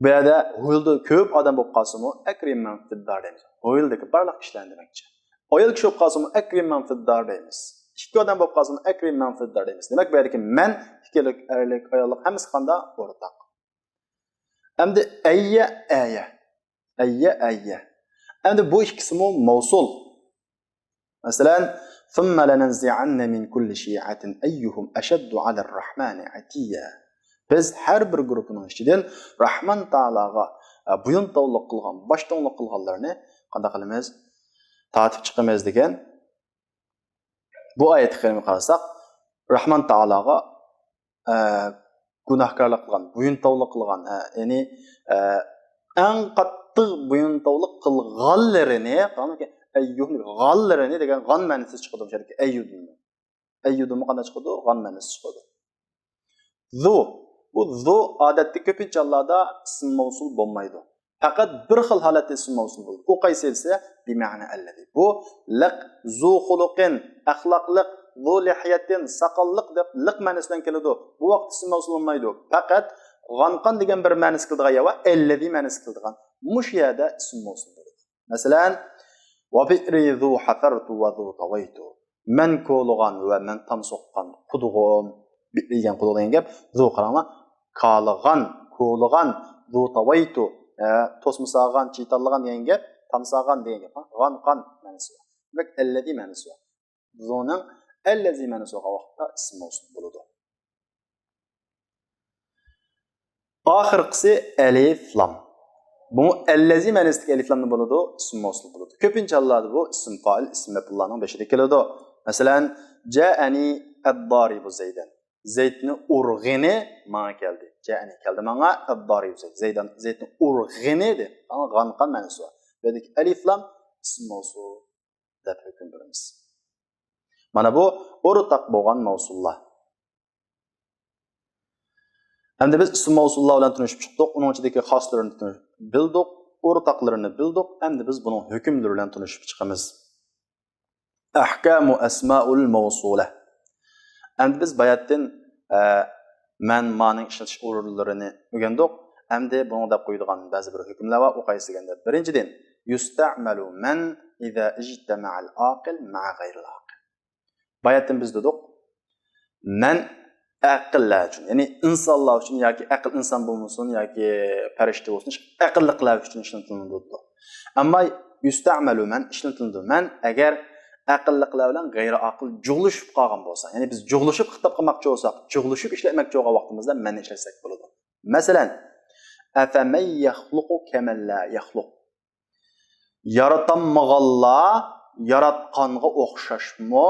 بۇ يەردە ھويلىدا كۆپ ئادەم بولۇپ قالسىمۇ، أكرم من في الدار دەيمىز. ھويلىدىكى بارلىق كىشىلەرنى دېمەكچى. ئايال كىشى بولۇپ قالسىمۇ، أكرم من في الدار دەيمىز. ئىككى ئادەم بولۇپ قالسىمۇ، أكرم من في الدار دەيمىز. دېمەك، بۇ يەردىكى مەن، ئىككىلىك، ئەرلىك، ئاياللىق، ھەممىسى قاندا؟ ئورتاق. ئەمدى ئەييە، ئەيە. ئەييە، ئەييە. ئەمدى بۇ ئىككىسىمۇ مەۋسۇل. مەسىلەن، ثم لننزعن من كل شيعة أيهم أشد على الرحمن عتيا. بىز ھەر بىر گۇرۇپپىنىڭ ئىچىدىن راھمان تائالاغا، ئە، بويۇنتاۋلىق قىلغان، باشتوڭلۇق قىلغانلارنى قانداق قىلىمىز؟ تارتىپ چىقىمىز دېگەن. بۇ ئايەتكە قاراپ قارىساق، راھمان تائالاغا، ئە، گۇناھكارلىق قىلغان، بويۇنتاۋلىق قىلغان، ئە، يەنى، ئە، ئەڭ قاتتىق بويۇنتاۋلىق قىلغانلىرىنى، قارىڭلاركى، ئەييۇھنى، غانلىرىنى دېگەن غان مەنىسى چىقىدۇ، مۇشۇ يەردىكى ئەييۇدىن. ئەييۇدىنمۇ قانداق چىقىدۇ؟ غان مەنىسى چىقىدۇ. ذۇ. بۇ ذۇ ئادەتتە كۆپىنچە ھاللاردا ئىسىم مەۋسۇل بولمايدۇ. پەقەت بىر خىل ھالەتتە ئىسىم مەۋسۇل بولىدۇ. ئۇ قايسى دېسە، بمعنى الذي. بۇ لىق، ذو خلق، ئەخلاقلىق، ذو لحية، ساقاللىق دەپ لىق مەنىسى بىلەن كېلىدۇ. بۇ ۋاقىتتا ئىسىم مەۋسۇل بولمايدۇ. پەقەت غانقان دېگەن بىر مەنىسى كېلىدىغان يەر بار، الذي مەنىسى كېلىدىغان. مۇشۇ يەردە ئىسىم مەۋسۇل بولىدۇ. مەسىلەن، وبئر ذي حفرت وذي طويت. مەن كولىغان ۋە مەن تام سوققان قۇدۇقۇم. بئر دېگەن قۇدۇق دېگەن گەپ. ذو قاراڭلار. كالىغان، كولىغان، ذي طويت. ئە، توسما سالغان، چىتاللىغان دېگەن گەپ. تام سالغان دېگەن گەپ. غانقان مەنىسى بار. دېمەك، الذي مەنىسى بار. ذونىڭ الذي مەنىسى بولغان ۋاقىتتا ئىسىم مەۋسۇل بولىدۇ. ئاخىرقىسى ئەلىف لام. بۇمۇ الذي مەنىسىدىكى ئەلىف لامدىن بولىدۇ، ئىسىم مەۋسۇل بولىدۇ. كۆپىنچە ھاللاردا بۇ ئىسىم فائىل، ئىسىم مەپئۇللارنىڭ بېشىدا كېلىدۇ. مەسىلەن، جائەنى ئەددارىبۇ زەيدەن. زەيدنى ئۇرغىنى ماڭا كەلدى. جائەنى كەلدى ماڭا، ئەددارىبۇ زەيد. زەيدەن، زەيدنى ئۇرغىنى دېدى. ئاڭا غانقان مەنىسى بار. بۇ يەردىكى ئەلىف لام ئىسىم مەۋسۇل دەپ ھۆكۈم بېرىمىز. مانا بۇ ئورتاق بولغان مەۋسۇللار. ئەمدى بىز ئىسىم مەۋسۇللار بىلەن تونۇشۇپ چىقتۇق. ئۇنىڭ ئىچىدىكى خاسلىرىنى تونۇش-، بىلدۇق، ئورتاقلىرىنى بىلدۇق. ئەمدى بىز بۇنىڭ ھۆكۈملىرى بىلەن تونۇشۇپ چىقىمىز. أحكام أسماء الموصولة. ئەمدى بىز باياتتىن، ئە، مەن، مانىڭ ئىشلىتىش ئورۇنلىرىنى ئۆگەندۇق. ئەمدى بۇنىڭ دەپ قويىدىغان بەزى بىر ھۆكۈملەر بار. ئۇ قايسى دېگەندە، بىرىنچىدىن، يستعمل من إذا اجتمع العاقل مع غير العاقل. باياتتىن بىز دېدۇق، مەن ئەقىللەر ئۈچۈن، يەنى ئىنسانلار ئۈچۈن ياكى ئەقىل ئىنسان بولمىسۇن ياكى پەرىشتە بولسۇن، ئەقىللىقلار ئۈچۈن ئىشلىتىلىدۇ. ئەمما يستعمل من، ئىشلىتىلىدۇ. مەن ئەگەر ئەقىللىقلار بىلەن غەيرىي ئاقىل جۇغلىشىپ قالغان بولسا، يەنى بىز جۇغلىشىپ خىتاب قىلماقچى بولساق، جۇغلىشىپ ئىشلەتمەكچى بولغان ۋاقتىمىزدا مەننى ئىشلەتسەك بولىدۇ. مەسىلەن، أفمن يخلق كمن لا يخلق. يارىتالمىغانلار ياراتقانغا ئوخشاشمۇ؟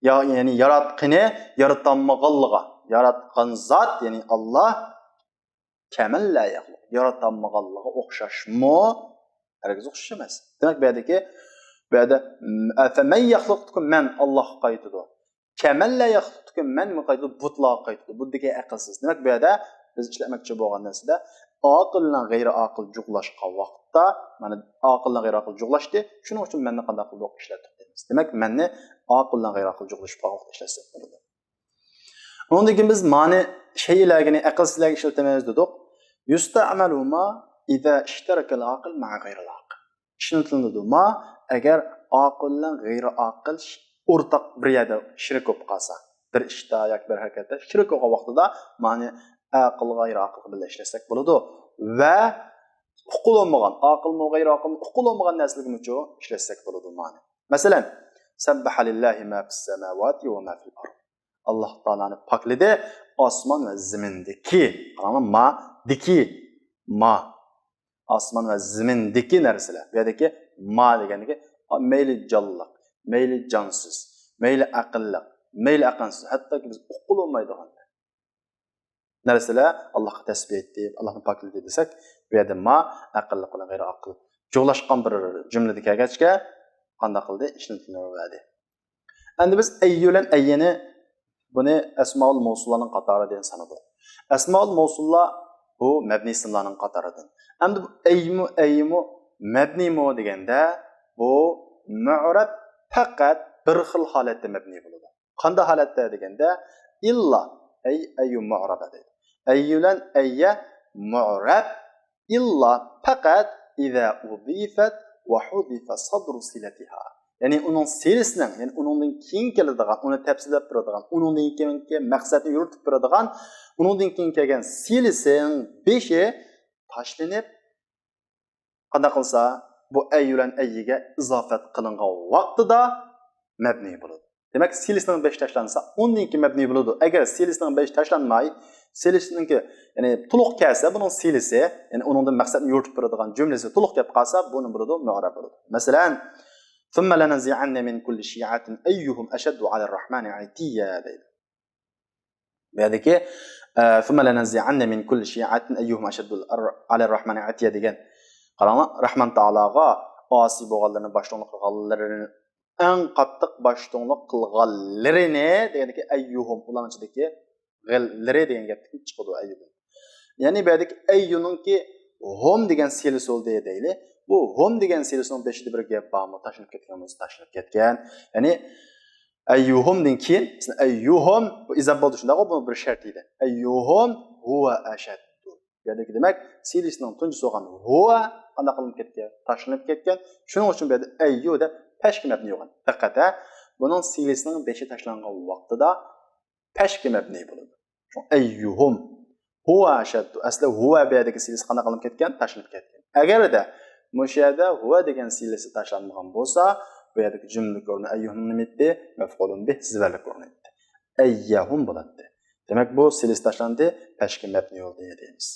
يا-، يەنى ياراتقىنى يارىتالمىغانلىقىغا، ياراتقان زات، يەنى ئاللا، كمن لا يخلق، يارىتالمىغانلىقىغا ئوخشاشمۇ؟ ھەرگىز ئوخشاش ئەمەس. دېمەك، بۇ يەردىكى، بۇ يەردە، م، أفمن يخلق دېگەن مەن ئاللاغا قايتىدۇ. كمن لا يخلق دېگەن مەن نېمىگە قايتىدۇ؟ بۇتلارغا قايتىدۇ. بۇ دېگەن ئەقىلسىز. دېمەك، بۇ يەردە بىز ئىشلەتمەكچى بولغان نەرسىدە ئاقىل بىلەن غەيرىي ئاقىل جۇغلاشقان ۋاقىتتا، مانا، ئاقىل بىلەن غەيرىي ئاقىل جۇغلاشتى. شۇنىڭ ئۈچۈن مەننى قانداق قىلدۇق؟ ئىشلەتتۇق دەيمىز. دېمەك، مەننى ئاقىل بىلەن غەيرىي ئاقىل جۇغلىشىپ قالغان ۋاقىتتا ئىشلەتسەك بولىدۇ. ئۇنىڭدىن كېيىن بىز مانى شەيئىلەرگىنى ئەقىلسىزلەرگە ئىشلىتىمىز دېدۇق. يستعمل ما إذا اشترك العاقل مع غير العاقل. ئىشلىتىلىدۇ ما، ئەگەر ئاقىل بىلەن غەيرىي ئاقىل ئورتاق بىر يەردە شېرىك بولۇپ قالسا، بىر ئىشتا ياكى بىر ھەرىكەتتە شېرىك بولغان ۋاقتىدا مانى ئاقىل، غەيرىي ئاقىلغا بىللە ئىشلەتسەك بولىدۇ. ۋە ئۇقۇل بولمىغان، ئاقىلمۇ، غەيرىي ئاقىلمۇ، ئۇقۇل بولمىغان نەرسىلەرگىمۇچۇ ئىشلەتسەك بولىدۇ مانى. مەسىلەن، سەببەھە لىللاھى ما فىس سەماۋاتى ۋە ما فىل ئارض. ئاللاھ تائالانى پاكلىدى ئاسمان ۋە زېمىندىكى. قاراڭلار، ما دىكى، ما. ئاسمان ۋە زېمىندىكى نەرسىلەر. بۇ يەردىكى ما دېگەندىكى مەيلى جانلىق، مەيلى جانسىز، مەيلى ئەقىللىق، مەيلى ئەقىلسىز، ھەتتاكى بىز ئۇققىلى بولمايدىغان نەرسىلەر ئاللاھقا تەسبىھ ئېيتتى، ئاللاھنى پاكلىدى دېسەك، بۇ يەردە ما ئەقىللىق بىلەن غەيرىي ئەقىل جۇغلاشقان بىر جۈملىدە كەلگەچكە، قانداق قىلدى؟ ئىشلىتىلىۋەردى. ئەمدى بىز ئەييۇ بىلەن ئەييىنى، بۇنى ئەسمائۇل مەۋسۇللارنىڭ قاتارىدىن سانىدۇق. ئەسمائۇل مەۋسۇللار بۇ مەبنىي ئىسىملارنىڭ قاتارىدىن. ئەمدى بۇ ئەيمۇ، ئەيمۇ، مەبنىيمۇ دېگەندە، بۇ مۇئرەب پەقەت بىر خىل ھالەتتە مەبنىي بولىدۇ. قانداق ھالەتتە دېگەندە، ئىللا، ئەي، ئەييۇ مۇئرەبە دەيدۇ. ئەييۇ بىلەن ئەييە مۇئرەب، ئىللا پەقەت ئىزا ئۇزىفەت ۋە ھۇزىفە سەدرۇ سىلەتىھا. يەنى ئۇنىڭ سىلىسىنىڭ، يەنى ئۇنىڭدىن كېيىن كېلىدىغان، ئۇنى تەپسىللەپ بېرىدىغان، ئۇنىڭدىن كېيىنكى مەقسەتنى يورۇتۇپ بېرىدىغان، ئۇنىڭدىن كېيىن كەلگەن سىلىسىنىڭ بېشى تاشلىنىپ، قانداق قىلسا، بۇ ئەييۇ بىلەن ئەييىگە ئىزافەت قىلىنغان ۋاقتىدا مەبنىي بولىدۇ. دېمەك، سىلىسىنىڭ بېشى تاشلانسا، ئۇندىن كېيىن مەبنىي بولىدۇ. ئەگەر سىلىسىنىڭ بېشى تاشلانماي، سىلىسىنىڭكى، يەنى تولۇق كەلسە، بۇنىڭ سىلىسى، يەنى ئۇنىڭدىن مەقسەتنى يورۇتۇپ بېرىدىغان جۈملىسى تولۇق كەپ قالسا، بۇنى بولىدۇ، مۇئرەب بولىدۇ. مەسىلەن، ثم لننزعن من كل شيعة أيهم أشد على الرحمن عتيا دەيدۇ. بۇ يەردىكى، ئە، ثم لننزعن من كل شيعة أيهم أشد على الرحمن عتيا دېگەن. قاراڭلار، رەھمان تائالاغا ئاسىي بولغانلىرىنى، باشتۇڭلۇق قىلغانلىرىنى، ئەڭ قاتتىق باشتۇڭلۇق قىلغانلىرىنى دېگەندىكى ئەييۇھۇم، ئۇلارنىڭ ئىچىدىكى غىللىرى دېگەن گەپتىن چىقىدۇ ئەييۇدىن. يەنى بۇ يەردىكى ئەييۇنىڭكى ھۇم دېگەن سىلىسى بولدى دەيلى. بۇ ھۇم دېگەن سىلىسىنىڭ بېشىدا بىر گەپ بارمۇ؟ تاشلىنىپ كەتكەن بولسا، تاشلىنىپ كەتكەن. يەنى ئەييۇھۇمدىن كېيىن، ئەييۇھۇم، بۇ ئىزاپ بولدى، شۇنداقغۇ، بۇ بىر شەرت ئىدى. ئەييۇھۇم ھۇۋە ئەشەددۇ. بۇ يەردىكى دېمەك، سىلىسىنىڭ تۇنجىسى بولغان ھۇۋە قانداق قىلىنىپ كەتكەن؟ تاشلىنىپ كەتكەن. شۇنىڭ ئۈچۈن بۇ يەردە ئەييۇ دەپ پەشكە مەبنىي بولغان. دىققەت ھە، بۇنىڭ سىلىسىنىڭ بېشى تاشلانغان ۋاقتىدا پەشكە مەبنىي بولىدۇ. شۇڭا ئەييۇھۇم. ھۇۋە ئەشەددۇ. ئەسلى ھۇۋە بۇ يەردىكى سىلىسى قانداق قىلىنىپ كەتكەن؟ تاشلىنىپ كەتكەن. ئەگەردە مۇشۇ يەردە ھۇۋە دېگەن سىلىسى تاشلانمىغان بولسا، بۇ يەردىكى جۈملىلىك ئورنى ئەييۇھۇم نېمە ئىدى؟ مەفئۇلۇن بىھ، زىبەرلىك ئورنى ئىدى. ئەييەھۇم بولاتتى. دېمەك، بۇ سىلىسى تاشلاندى، پەشكە مەبنىي بولدى دەيمىز.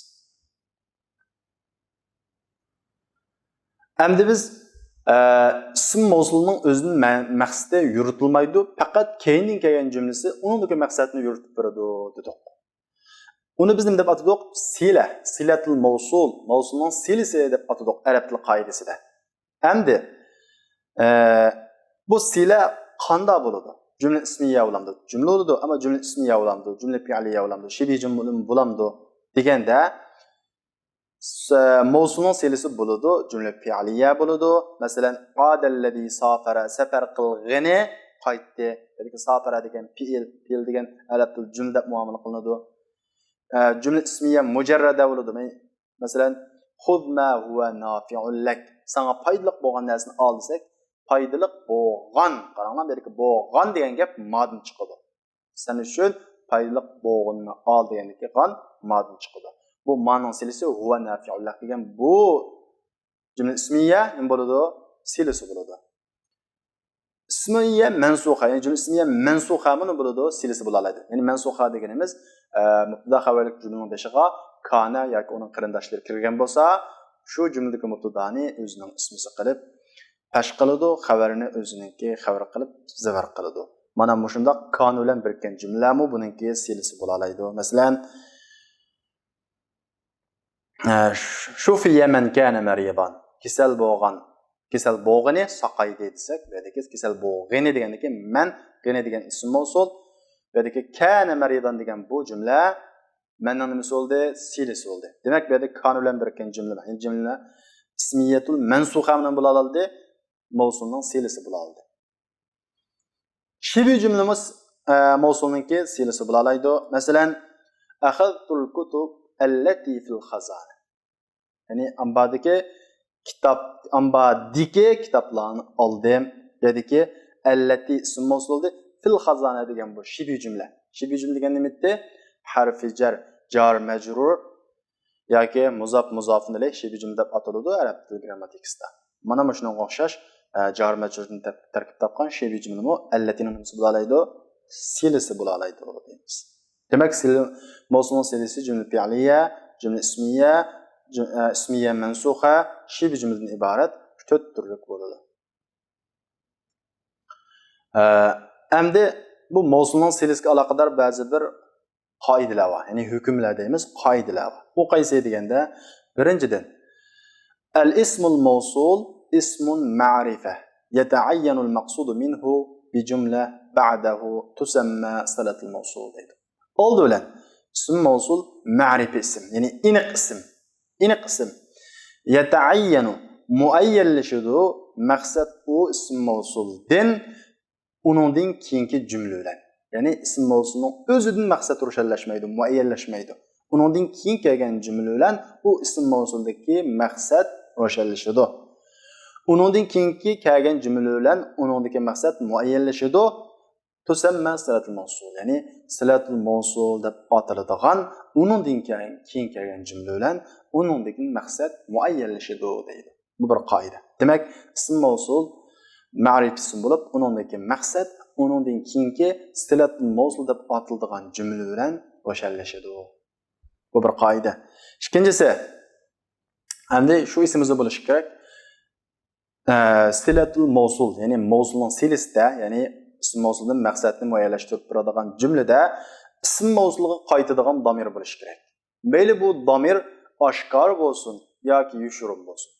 ئەمدى بىز، ئە، ئىسىم مەۋسۇلنىڭ ئۆزىدىن مە-، مەقسىتى يورۇتۇلمايدۇ، پەقەت كەينىدىن كەلگەن جۈملىسى ئۇنىڭدىكى مەقسەتنى يورۇتۇپ بېرىدۇ دېدۇق. ئۇنى بىز نېمە دەپ ئاتىدۇق؟ سىلە، سىلەتۇل مەۋسۇل، مەۋسۇلنىڭ سىلىسى دەپ ئاتىدۇق ئەرەب تىل قائىدىسىدە. ئەمدى، ئە، بۇ سىلە قانداق بولىدۇ؟ جۈملە ئىسمىيە بولامدۇ؟ جۈملە بولىدۇ، ئەمما جۈملە ئىسمىيە بولامدۇ؟ جۈملە پېئلىيە بولامدۇ؟ شىبھى جۈملە بولامدۇ؟ دېگەندە، س-، مەۋسۇلنىڭ سىلىسى بولىدۇ، جۈملە پېئلىيە بولىدۇ. مەسىلەن، ئادەللەزى سافەرە، سەپەر قىلغىنى قايتتى. يەنى سافەرە دېگەن پېئىل، پېئىل دېگەن ئەرەب تىل جۈملە دەپ مۇئامىلە قىلىنىدۇ. ئە، جۈملە ئىسمىيە مۇجەررەدە بولىدۇ. مەسىلەن، خۇذ ما ھۇۋە نافىئۇن لەك. ساڭا پايدىلىق بولغان نەرسىنى ئال دېسەك، پايدىلىق بولغان. قاراڭلار، بۇ يەردىكى بولغان دېگەن گەپ مادىن چىقىدۇ. سەن ئۈچۈن پايدىلىق بولغىنىنى ئال دېگەندىكى غان مادىن چىقىدۇ. بۇ مانىڭ سىلىسى ھۇۋە نافىئۇن لەك دېگەن بۇ جۈملە ئىسمىيە نېمە بولىدۇ؟ سىلىسى بولىدۇ. ئىسمىيە مەنسۇخە، يەنى جۈملە ئىسمىيە مەنسۇخەمۇ نېمە بولىدۇ؟ سىلىسى بولالايدۇ. يەنى مەنسۇخە دېگىنىمىز، ئە، مۇبتەدا خەۋەرلىك جۈملىنىڭ بېشىغا كانە ياكى ئۇنىڭ قېرىنداشلىرى كىرگەن بولسا، شۇ جۈملىدىكى مۇبتەدانى ئۆزىنىڭ ئىسمىسى قىلىپ پەش قىلىدۇ، خەۋەرنى ئۆزىنىڭكى خەۋىرى قىلىپ زىبەر قىلىدۇ. مانا مۇشۇنداق كانە بىلەن بىرىككەن جۈملىلەرمۇ بۇنىڭكى سىلىسى بولالايدۇ. مەسىلەن، ئە، شۇفىيە مەن كانە مەرىدان. كېسەل بولغان، كېسەل بولغىنى ساقايدى دېسەك، بۇ يەردىكى كېسەل بولغىنى دېگەندىكى مەن، غىنى دېگەن ئىسىم مەۋسۇل. بۇ يەردىكى كانە مەرىدان دېگەن بۇ جۈملە مەننىڭ نېمىسى بولدى؟ سىلىسى بولدى. دېمەك، بۇ يەردە كانە بىلەن بىرىككەن جۈملە، يەنى جۈملە ئىسمىيەتۇل مەنسۇخە بىلەن بولالىدى، مەۋسۇلنىڭ سىلىسى بولالىدى. شىبھى جۈملىمۇ، ئە، مەۋسۇلنىڭكى سىلىسى بولالايدۇ. مەسىلەن، ئەخەزتۇل كۇتۇب ئەللەتى فىل خازانە. يەنى ئامباردىكى كىتاب، ئامباردىكى كىتابلارنى ئالدىم. يەردىكى ئەللەتى ئىسىم مەۋسۇلدى، فىل خازانە دېگەن بۇ شىبھى جۈملە. شىبھى جۈملە دېگەن نېمىتى؟ ھەرفى جەر، جار مەجرۇر ياكى مۇزاپ مۇزاپۇن ئىلەيھ شىبھى جۈملە دەپ ئاتىلىدۇ ئەرەب تىل گرامماتىكىسىدا. مانا مۇشۇنىڭغا ئوخشاش، ئە، جار مەجرۇردىن تەپ-، تەركىب تاپقان شىبھى جۈملىمۇ ئەللەتىنىڭ نېمىسى بولالايدۇ؟ سىلىسى بولالايدۇ دەيمىز. دېمەك، سىلە-، مەۋسۇلنىڭ سىلىسى جۈملە پېئلىيە، جۈملە ئىسمىيە، جۈم-، ئە، ئىسمىيە مەنسۇخە، شىبھى جۈملىدىن ئىبارەت ئۈچ تۈرلۈك بولىدۇ. ئە، ئەمدى بۇ مەۋسۇلنىڭ سىلىسىگە ئالاقىدار بەزى بىر قائىدىلەر بار، يەنى ھۆكۈملەر دەيمىز، قائىدىلەر بار. ئۇ قايسى دېگەندە، بىرىنچىدىن، الاسم الموصول اسم معرفة يتعين المقصود منه بجملة بعده تسمى صلة الموصول دەيدۇ. ئالدى بىلەن ئىسىم مەۋسۇل مەرىپە ئىسىم، يەنى ئېنىق ئىسىم. ئېنىق ئىسىم. يتعين، مۇئەييەنلىشىدۇ، مەقسەت ئۇ ئىسىم مەۋسۇلدىن ئۇنىڭدىن كېيىنكى جۈملە بىلەن. يەنى ئىسىم مەۋسۇلنىڭ ئۆزىدىن مەقسەت روشەنلەشمەيدۇ، مۇئەييەنلەشمەيدۇ. ئۇنىڭدىن كېيىن كەلگەن جۈملە بىلەن ئۇ ئىسىم مەۋسۇلدىكى مەقسەت روشەنلىشىدۇ. ئۇنىڭدىن كېيىنكى كەلگەن جۈملە بىلەن ئۇنىڭدىكى مەقسەت مۇئەييەنلىشىدۇ. تسمى صلة الموصول، يەنى صلة الموصول دەپ ئاتىلىدىغان، ئۇنىڭدىن كېيىن، كېيىن كەلگەن جۈملە بىلەن ئۇنىڭدىكى مەقسەت مۇئەييەنلىشىدۇ دەيدۇ. بۇ بىر قائىدە. دېمەك، ئىسىم مەۋسۇل مەرىپە ئىسىم بولۇپ، ئۇنىڭدىكى مەقسەت ئۇنىڭدىن كېيىنكى صلة الموصول دەپ ئاتىلىدىغان جۈملە بىلەن روشەنلىشىدۇ. بۇ بىر قائىدە. ئىككىنچىسى، ئەمدى شۇ ئېسىمىزدە بولۇشى كېرەك. ئە، صلة الموصول، يەنى مەۋسۇلنىڭ سىلىسىدە، يەنى ئىسىم مەۋسۇلدىن مەقسەتنى مۇئەييەنلەشتۈرۈپ بېرىدىغان جۈملىدە ئىسىم مەۋسۇلغا قايتىدىغان دامىر بولۇشى كېرەك. مەيلى بۇ دامىر ئاشكارا بولسۇن ياكى يوشۇرۇن بولسۇن.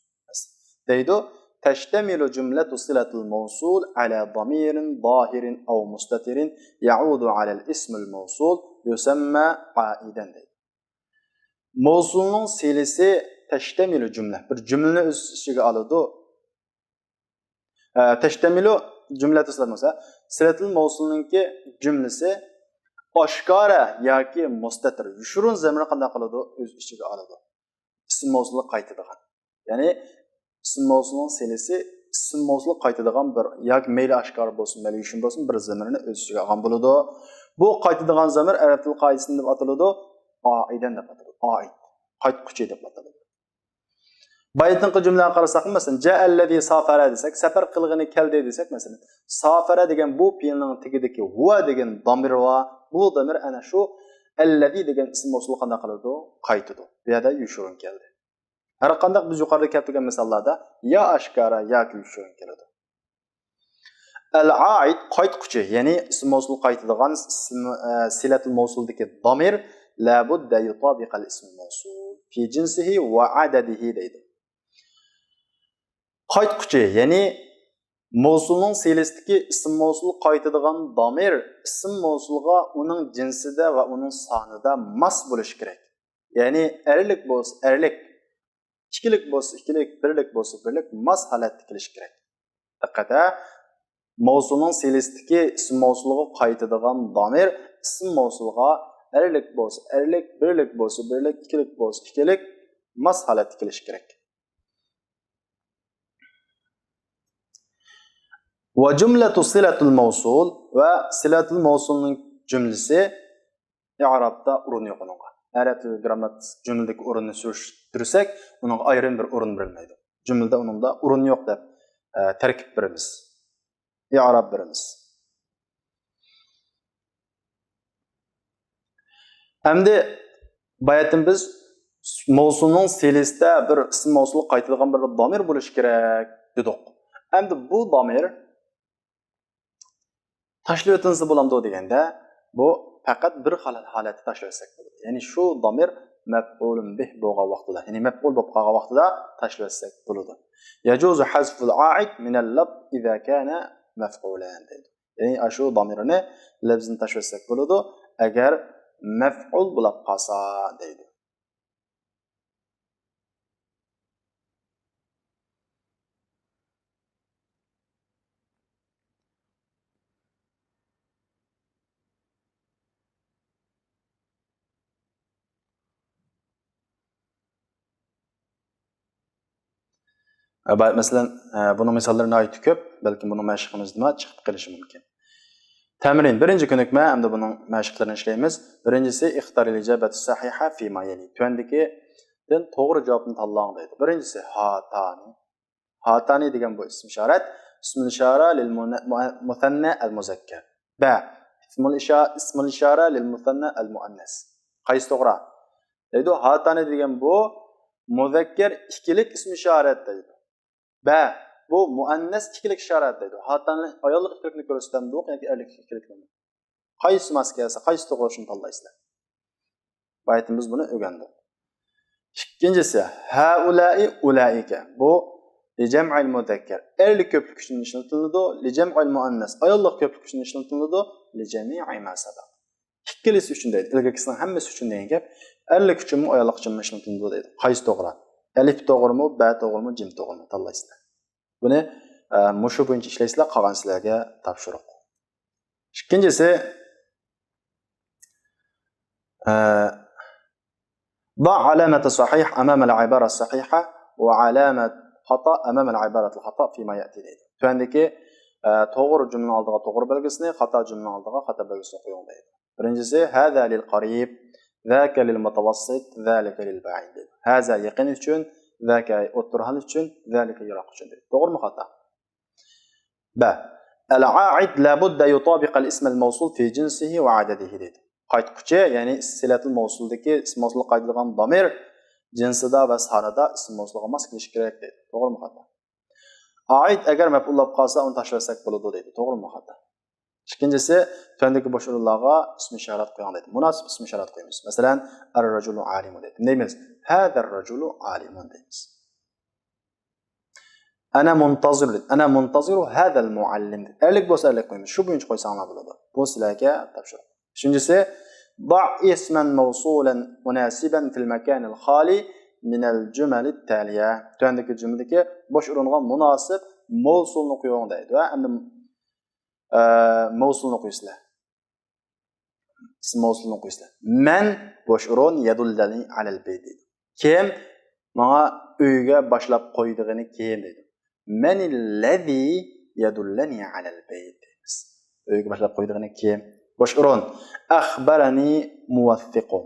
دەيدۇ، تشتمل جملة صلة الموصول على ضمير ظاهر أو مستتر يعود على الاسم الموصول يسمى عائدا دەيدۇ. مەۋسۇلنىڭ سىلىسى تشتمل جملة، بىر جۈملىنى ئۆز ئىچىگە ئالىدۇ. ئە، تشتمل جملة صلة الموصول، صلة الموصولنىڭكى جۈملىسى ئاشكارا ياكى مۇستەتىر، يوشۇرۇن زامىرنى قانداق قىلىدۇ؟ ئۆز ئىچىگە ئالىدۇ. ئىسىم مەۋسۇلغا قايتىدىغان. يەنى ئىسىم مەۋسۇلنىڭ سىلىسى ئىسىم مەۋسۇلغا قايتىدىغان بىر، ياكى مەيلى ئاشكارا بولسۇن، مەيلى يوشۇرۇن بولسۇن، بىر زامىرنى ئۆز ئىچىگە ئالغان بولىدۇ. بۇ قايتىدىغان زامىر ئەرەب تىل قائىدىسىدە نېمە دەپ ئاتىلىدۇ؟ ئائىدەن دەپ ئاتىلىدۇ. ئائىد. قايتقۇچى دەپ ئاتىلىدۇ. بايىتىنقى جۈملىگە قارىساق، مەسىلەن، جاء الذي سافر دېسەك، سەپەر قىلغىنى كەلدى دېسەك، مەسىلەن، سافر دېگەن بۇ پېئىلنىڭ تېگىدىكى ھۇۋا دېگەن دامىر بار. بۇ دامىر ئەنە شۇ الذي دېگەن ئىسىم مەۋسۇلغا قانداق قىلىدۇ؟ قايتىدۇ. بۇ يەردە يوشۇرۇن كەلدى. ھەر قانداق بىز يۇقىرىدا كەلتۈرگەن مىساللاردا يا ئاشكارا ياكى يوشۇرۇن كېلىدۇ. ئەل ئائىد قايتقۇچى، يەنى ئىسىم مەۋسۇل قايتىدىغان ئىسىم، ئە، سىلەتۇل مەۋسۇلدىكى دامىر لابۇددە يۇتابىقەل ئىسمىل مەۋسۇل في جنسه وعدده دەيدۇ. قايتقۇچى، يەنى مەۋسۇلنىڭ سىلىسىدىكى ئىسىم مەۋسۇل قايتىدىغان دامىر ئىسىم مەۋسۇلغا ئۇنىڭ جىنسىدە ۋە ئۇنىڭ سانىدا ماس بولۇشى كېرەك. يەنى ئەرلىك بولسا ئەرلىك، ئىككىلىك بولسا ئىككىلىك، بىرلىك بولسا بىرلىك، ماس ھالەتتە كېلىشى كېرەك. دىققەت ھە! مەۋسۇلنىڭ سىلىسىدىكى ئىسىم مەۋسۇلغا قايتىدىغان دامىر ئىسىم مەۋسۇلغا ئەرلىك بولسا ئەرلىك، بىرلىك بولسا بىرلىك، ئىككىلىك بولسا ئىككىلىك، ماس ھالەتتە كېلىشى كېرەك. وجملة صلة الموصول ۋە سىلەتۇل مەۋسۇلنىڭ جۈملىسى ئىئرابتا ئورۇن يوق ئۇنىڭغا. ئەرەب تىلى گرامماتىكىسى جۈملىدىكى ئورۇننى سۈرۈشتۈرسەك، ئۇنىڭغا ئايرىم بىر ئورۇن بېرىلمەيدۇ. جۈملىدە ئۇنىڭدا ئورۇن يوق دەپ، ئە، تەركىب بېرىمىز. ئىئراب بېرىمىز. ئەمدى باياتىن بىز مەۋسۇلنىڭ سىلىسىدە بىر ئىسىم مەۋسۇل قايتىدىغان بىر دامىر بولۇشى كېرەك دېدۇق. ئەمدى بۇ دامىر تاشلىۋېتىلسە بولامدۇ دېگەندە، بۇ پەقەت بىر خىل ھالەتتە تاشلىۋەتسەك بولىدۇ. يەنى شۇ دامىر مەپئۇلۇن بىھ بولغان ۋاقتىدا، يەنى مەپئۇل بولۇپ قالغان ۋاقتىدا تاشلىۋەتسەك بولىدۇ. يجوز حذف العائد من اللفظ إذا كان مفعولا دەيدۇ. يەنى ئاشۇ دامىرنى لەپزىنى تاشلىۋەتسەك بولىدۇ، ئەگەر مەپئۇل بولاپ قالسا دەيدۇ. ئە، بە-، مەسىلەن، ئە، بۇنىڭ مىساللىرى ناھايىتى كۆپ، بەلكىم بۇنىڭ مەشىقىمىزدىنمۇ چىقىپ قېلىشى مۇمكىن. تەمرىن، بىرىنچى كۆنۈكمە، ئەمدى بۇنىڭ مەشىقلىرىنى ئىشلەيمىز. بىرىنچىسى، اختر الإجابة الصحيحة فيما يلي. تۆۋەندىكىدىن توغرا جاۋابنى تاللاڭ دەيدۇ. بىرىنچىسى، ھاتانى. ھاتانى دېگەن بۇ ئىسم ئىشارەت. ئىسمۇل ئىشارە لىل مۇنە-، مۇ-، مۇسەننە ئەل مۇزەككەر. بە، ئىسمۇل ئىشا-، ئىسمۇل ئىشارە لىل مۇسەننە ئەل مۇئەننەس. قايسى توغرا؟ دەيدۇ، ھاتانى دېگەن بۇ مۇزەككەر ئىككىلىك ئىسم ئىشارەت دەيدۇ. بە، بۇ مۇئەننەس ئىككىلىك ئىشارەت دەيدۇ. ھاتانى ئاياللىق ئىككىلىكنى كۆرسىتەمدۇ ياكى ئەرلىك ئىككىلىكنىمۇ؟ قايسى ماس كەلسە، قايسى توغرا، شۇنى تاللايسىلەر. بۇ ئايىتىمىز بۇنى ئۆگەندۇق. ئىككىنچىسى، ھەئۇلائى ئۇلائىكە. بۇ لىجەمئىل مۇزەككەر، ئەرلىك كۆپلۈك ئۈچۈن ئىشلىتىلىدۇ. لىجەمئىل مۇئەننەس، ئاياللىق كۆپلۈك ئۈچۈن ئىشلىتىلىدۇ. لىجەمىئى ما سەبەق. ئىككىلىسى ئۈچۈن دەيدۇ. ئىلگىرىكىسىنىڭ ھەممىسى ئۈچۈن دېگەن گەپ. ئەرلىك ئۈچۈنمۇ، ئاياللىق ئۈچۈنمۇ ئىشلىتىلىدۇ دەيدۇ. قايسى توغرا؟ ئەلىپ توغرىمۇ، بە توغرىمۇ، جىم توغرىمۇ؟ تاللايسىلەر. بۇنى، ئە، مۇشۇ بويىچە ئىشلەيسىلەر، قالغان سىلەرگە تاپشۇرۇق. ئىككىنچىسى، ئە، ضع علامة الصحيح أمام العبارة الصحيحة وعلامة خطأ أمام العبارة الخطأ فيما يأتي دەيدۇ. تۆۋەندىكى، ئە، توغرا جۈملىنىڭ ئالدىغا توغرا بەلگىسىنى، خاتا جۈملىنىڭ ئالدىغا خاتا بەلگىسىنى قويۇڭ دەيدۇ. بىرىنچىسى، هذا للقريب، ذاك للمتوسط، ذلك للبعيد دەيدۇ. ھازا يېقىن ئۈچۈن، ذاك ئوتتۇرا ھال ئۈچۈن، ذلك يىراق ئۈچۈن دەيدۇ. توغرىمۇ خاتا؟ بە، العائد لا بد يطابق الاسم الموصول في جنسه وعدده دەيدۇ. قايتقۇچى، يەنى سىلەتۇل مەۋسۇلدىكى ئىسم مەۋسۇلغا قايتىدىغان دامىر جىنسىدا ۋە سانىدا ئىسم مەۋسۇلغا ماس كېلىشى كېرەك دەيدۇ. توغرىمۇ خاتا؟ ئائىد ئەگەر مەپئۇل بولۇپ قالسا، ئۇنى تاشلىۋەتسەك بولىدۇ دەيدۇ. توغرىمۇ خاتا؟ ئىككىنچىسى، تۆۋەندىكى بوش ئورۇنلارغا ئىسم ئىشارەت قويۇڭ دەيدۇ. مۇناسىپ ئىسم ئىشارەت قويىمىز. مەسىلەن، الرجل عالم دەيدۇ. نېمە دەيمىز؟ هذا الرجل عالم دەيمىز. أنا منتظر دەيدۇ. أنا منتظر هذا المعلم دەيدۇ. ئەرلىك بولسا ئەرلىك قويىمىز. شۇ بويىچە قويساڭلار بولىدۇ. بۇ سىلەرگە تاپشۇرۇق. ئۈچىنچىسى، ضع اسما موصولا مناسبا في المكان الخالي من الجمل التالية. تۆۋەندىكى جۈملىدىكى بوش ئورۇنغا مۇناسىپ مەۋسۇلنى قويۇڭ دەيدۇ. ھە، ئەمدى، ئە، مەۋسۇلنى قويىسىلەر. ئىسم مەۋسۇلنى قويىسىلەر. مەن بوش ئورۇن يەدۇللەنى ئەلەل بەيت دەيدۇ. كىم ماڭا ئۆيگە باشلاپ قويىدىغىنى كىم دەيدۇ. مەنىللەزى يەدۇللەنى ئەلەل بەيت دەيمىز. ئۆيگە باشلاپ قويىدىغىنى كىم؟ بوش ئورۇن. ئەخبەرەنى مۇۋەسسىقۇ.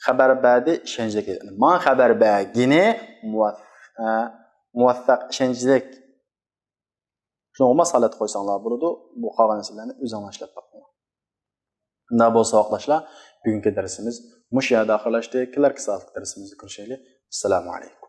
خەۋەر بەردى، ئىشەنچلىك. ماڭا خەۋەر بەرگىنى مۇۋەس-، ئە، مۇۋەسسەق، ئىشەنچلىك. شۇنىڭغا ماس ھالەتتە قويساڭلار بولىدۇ. بۇ قالغان نەرسىلەرنى ئۆزۈڭلار ئىشلەپ باقىڭلار. مۇنداق بولسا ساۋاقداشلار، بۈگۈنكى دەرسىمىز مۇشۇ يەردە ئاخىرلاشتى. كېلەركى سائەتلىك دەرسىمىزدە كۆرۈشەيلى. ئەسسالامۇ ئەلەيكۇم.